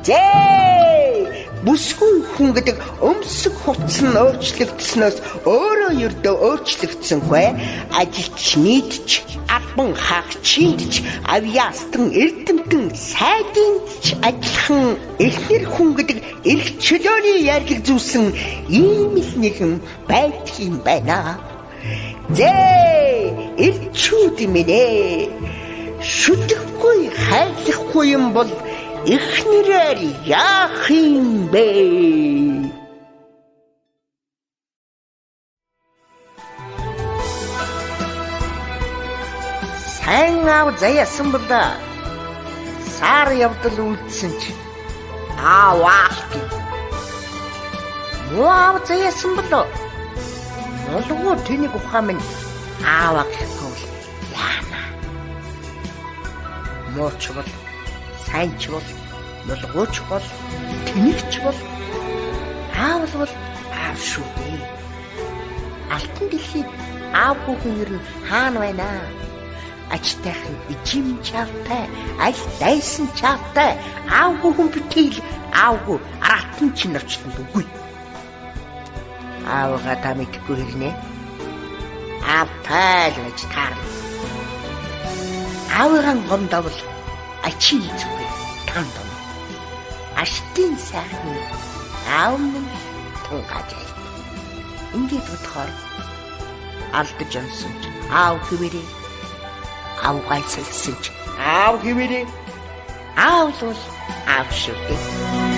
S3: Зээ! Бүсгүй хүн гэдэг өмсөх хувцас нь өөрчлөгдснөөс өөрөө ердөө өөрчлөгдсөнгүй, ажилч нийтч, албан хаагчид ч, авьяастан эрдэмтэн сайдын ч адилхан эхнэр хүн гэдэг эрх чөлөөний ярлаг зүүсэн ийм л нэгэн байдаг юм байна. Зээ! Эрчүүд минь ээ! Шүтэхгүй хайрлахгүй юм бол эхнэрээр яах юм бэ? Сайн аав заяасан бол сар явдал үлдсэн чи ааваа гэх. Муу аав заяасан бол нулгуу тэнийг ухаан минь ааваа гэхгүй бол яана. Мууч бол сайн ч бол, нулгууч бол, тэнэгч бол, аав бол аав шүү дээ. Алтан дэлхийд аавгүй хүн ер нь хаана байна? Ажтайхан ижим чавтай, аль дайсан чавтай, аавгүй хүн битэл аавгүй аратан чинь очлонд үгүй. Аавгаа та мэдэхгүй хэрнээ. Аавтай л байж таарна. Аавыгаан гомдовол ачийн зүг тан. Аштын сайхны аав минь тунгааж айт. Ингээд бодохоор алдаж онсон ч аав хэвээрээ, аав гайсалсан ч аав хэвээрээ, аав л бол аав шүү дээ.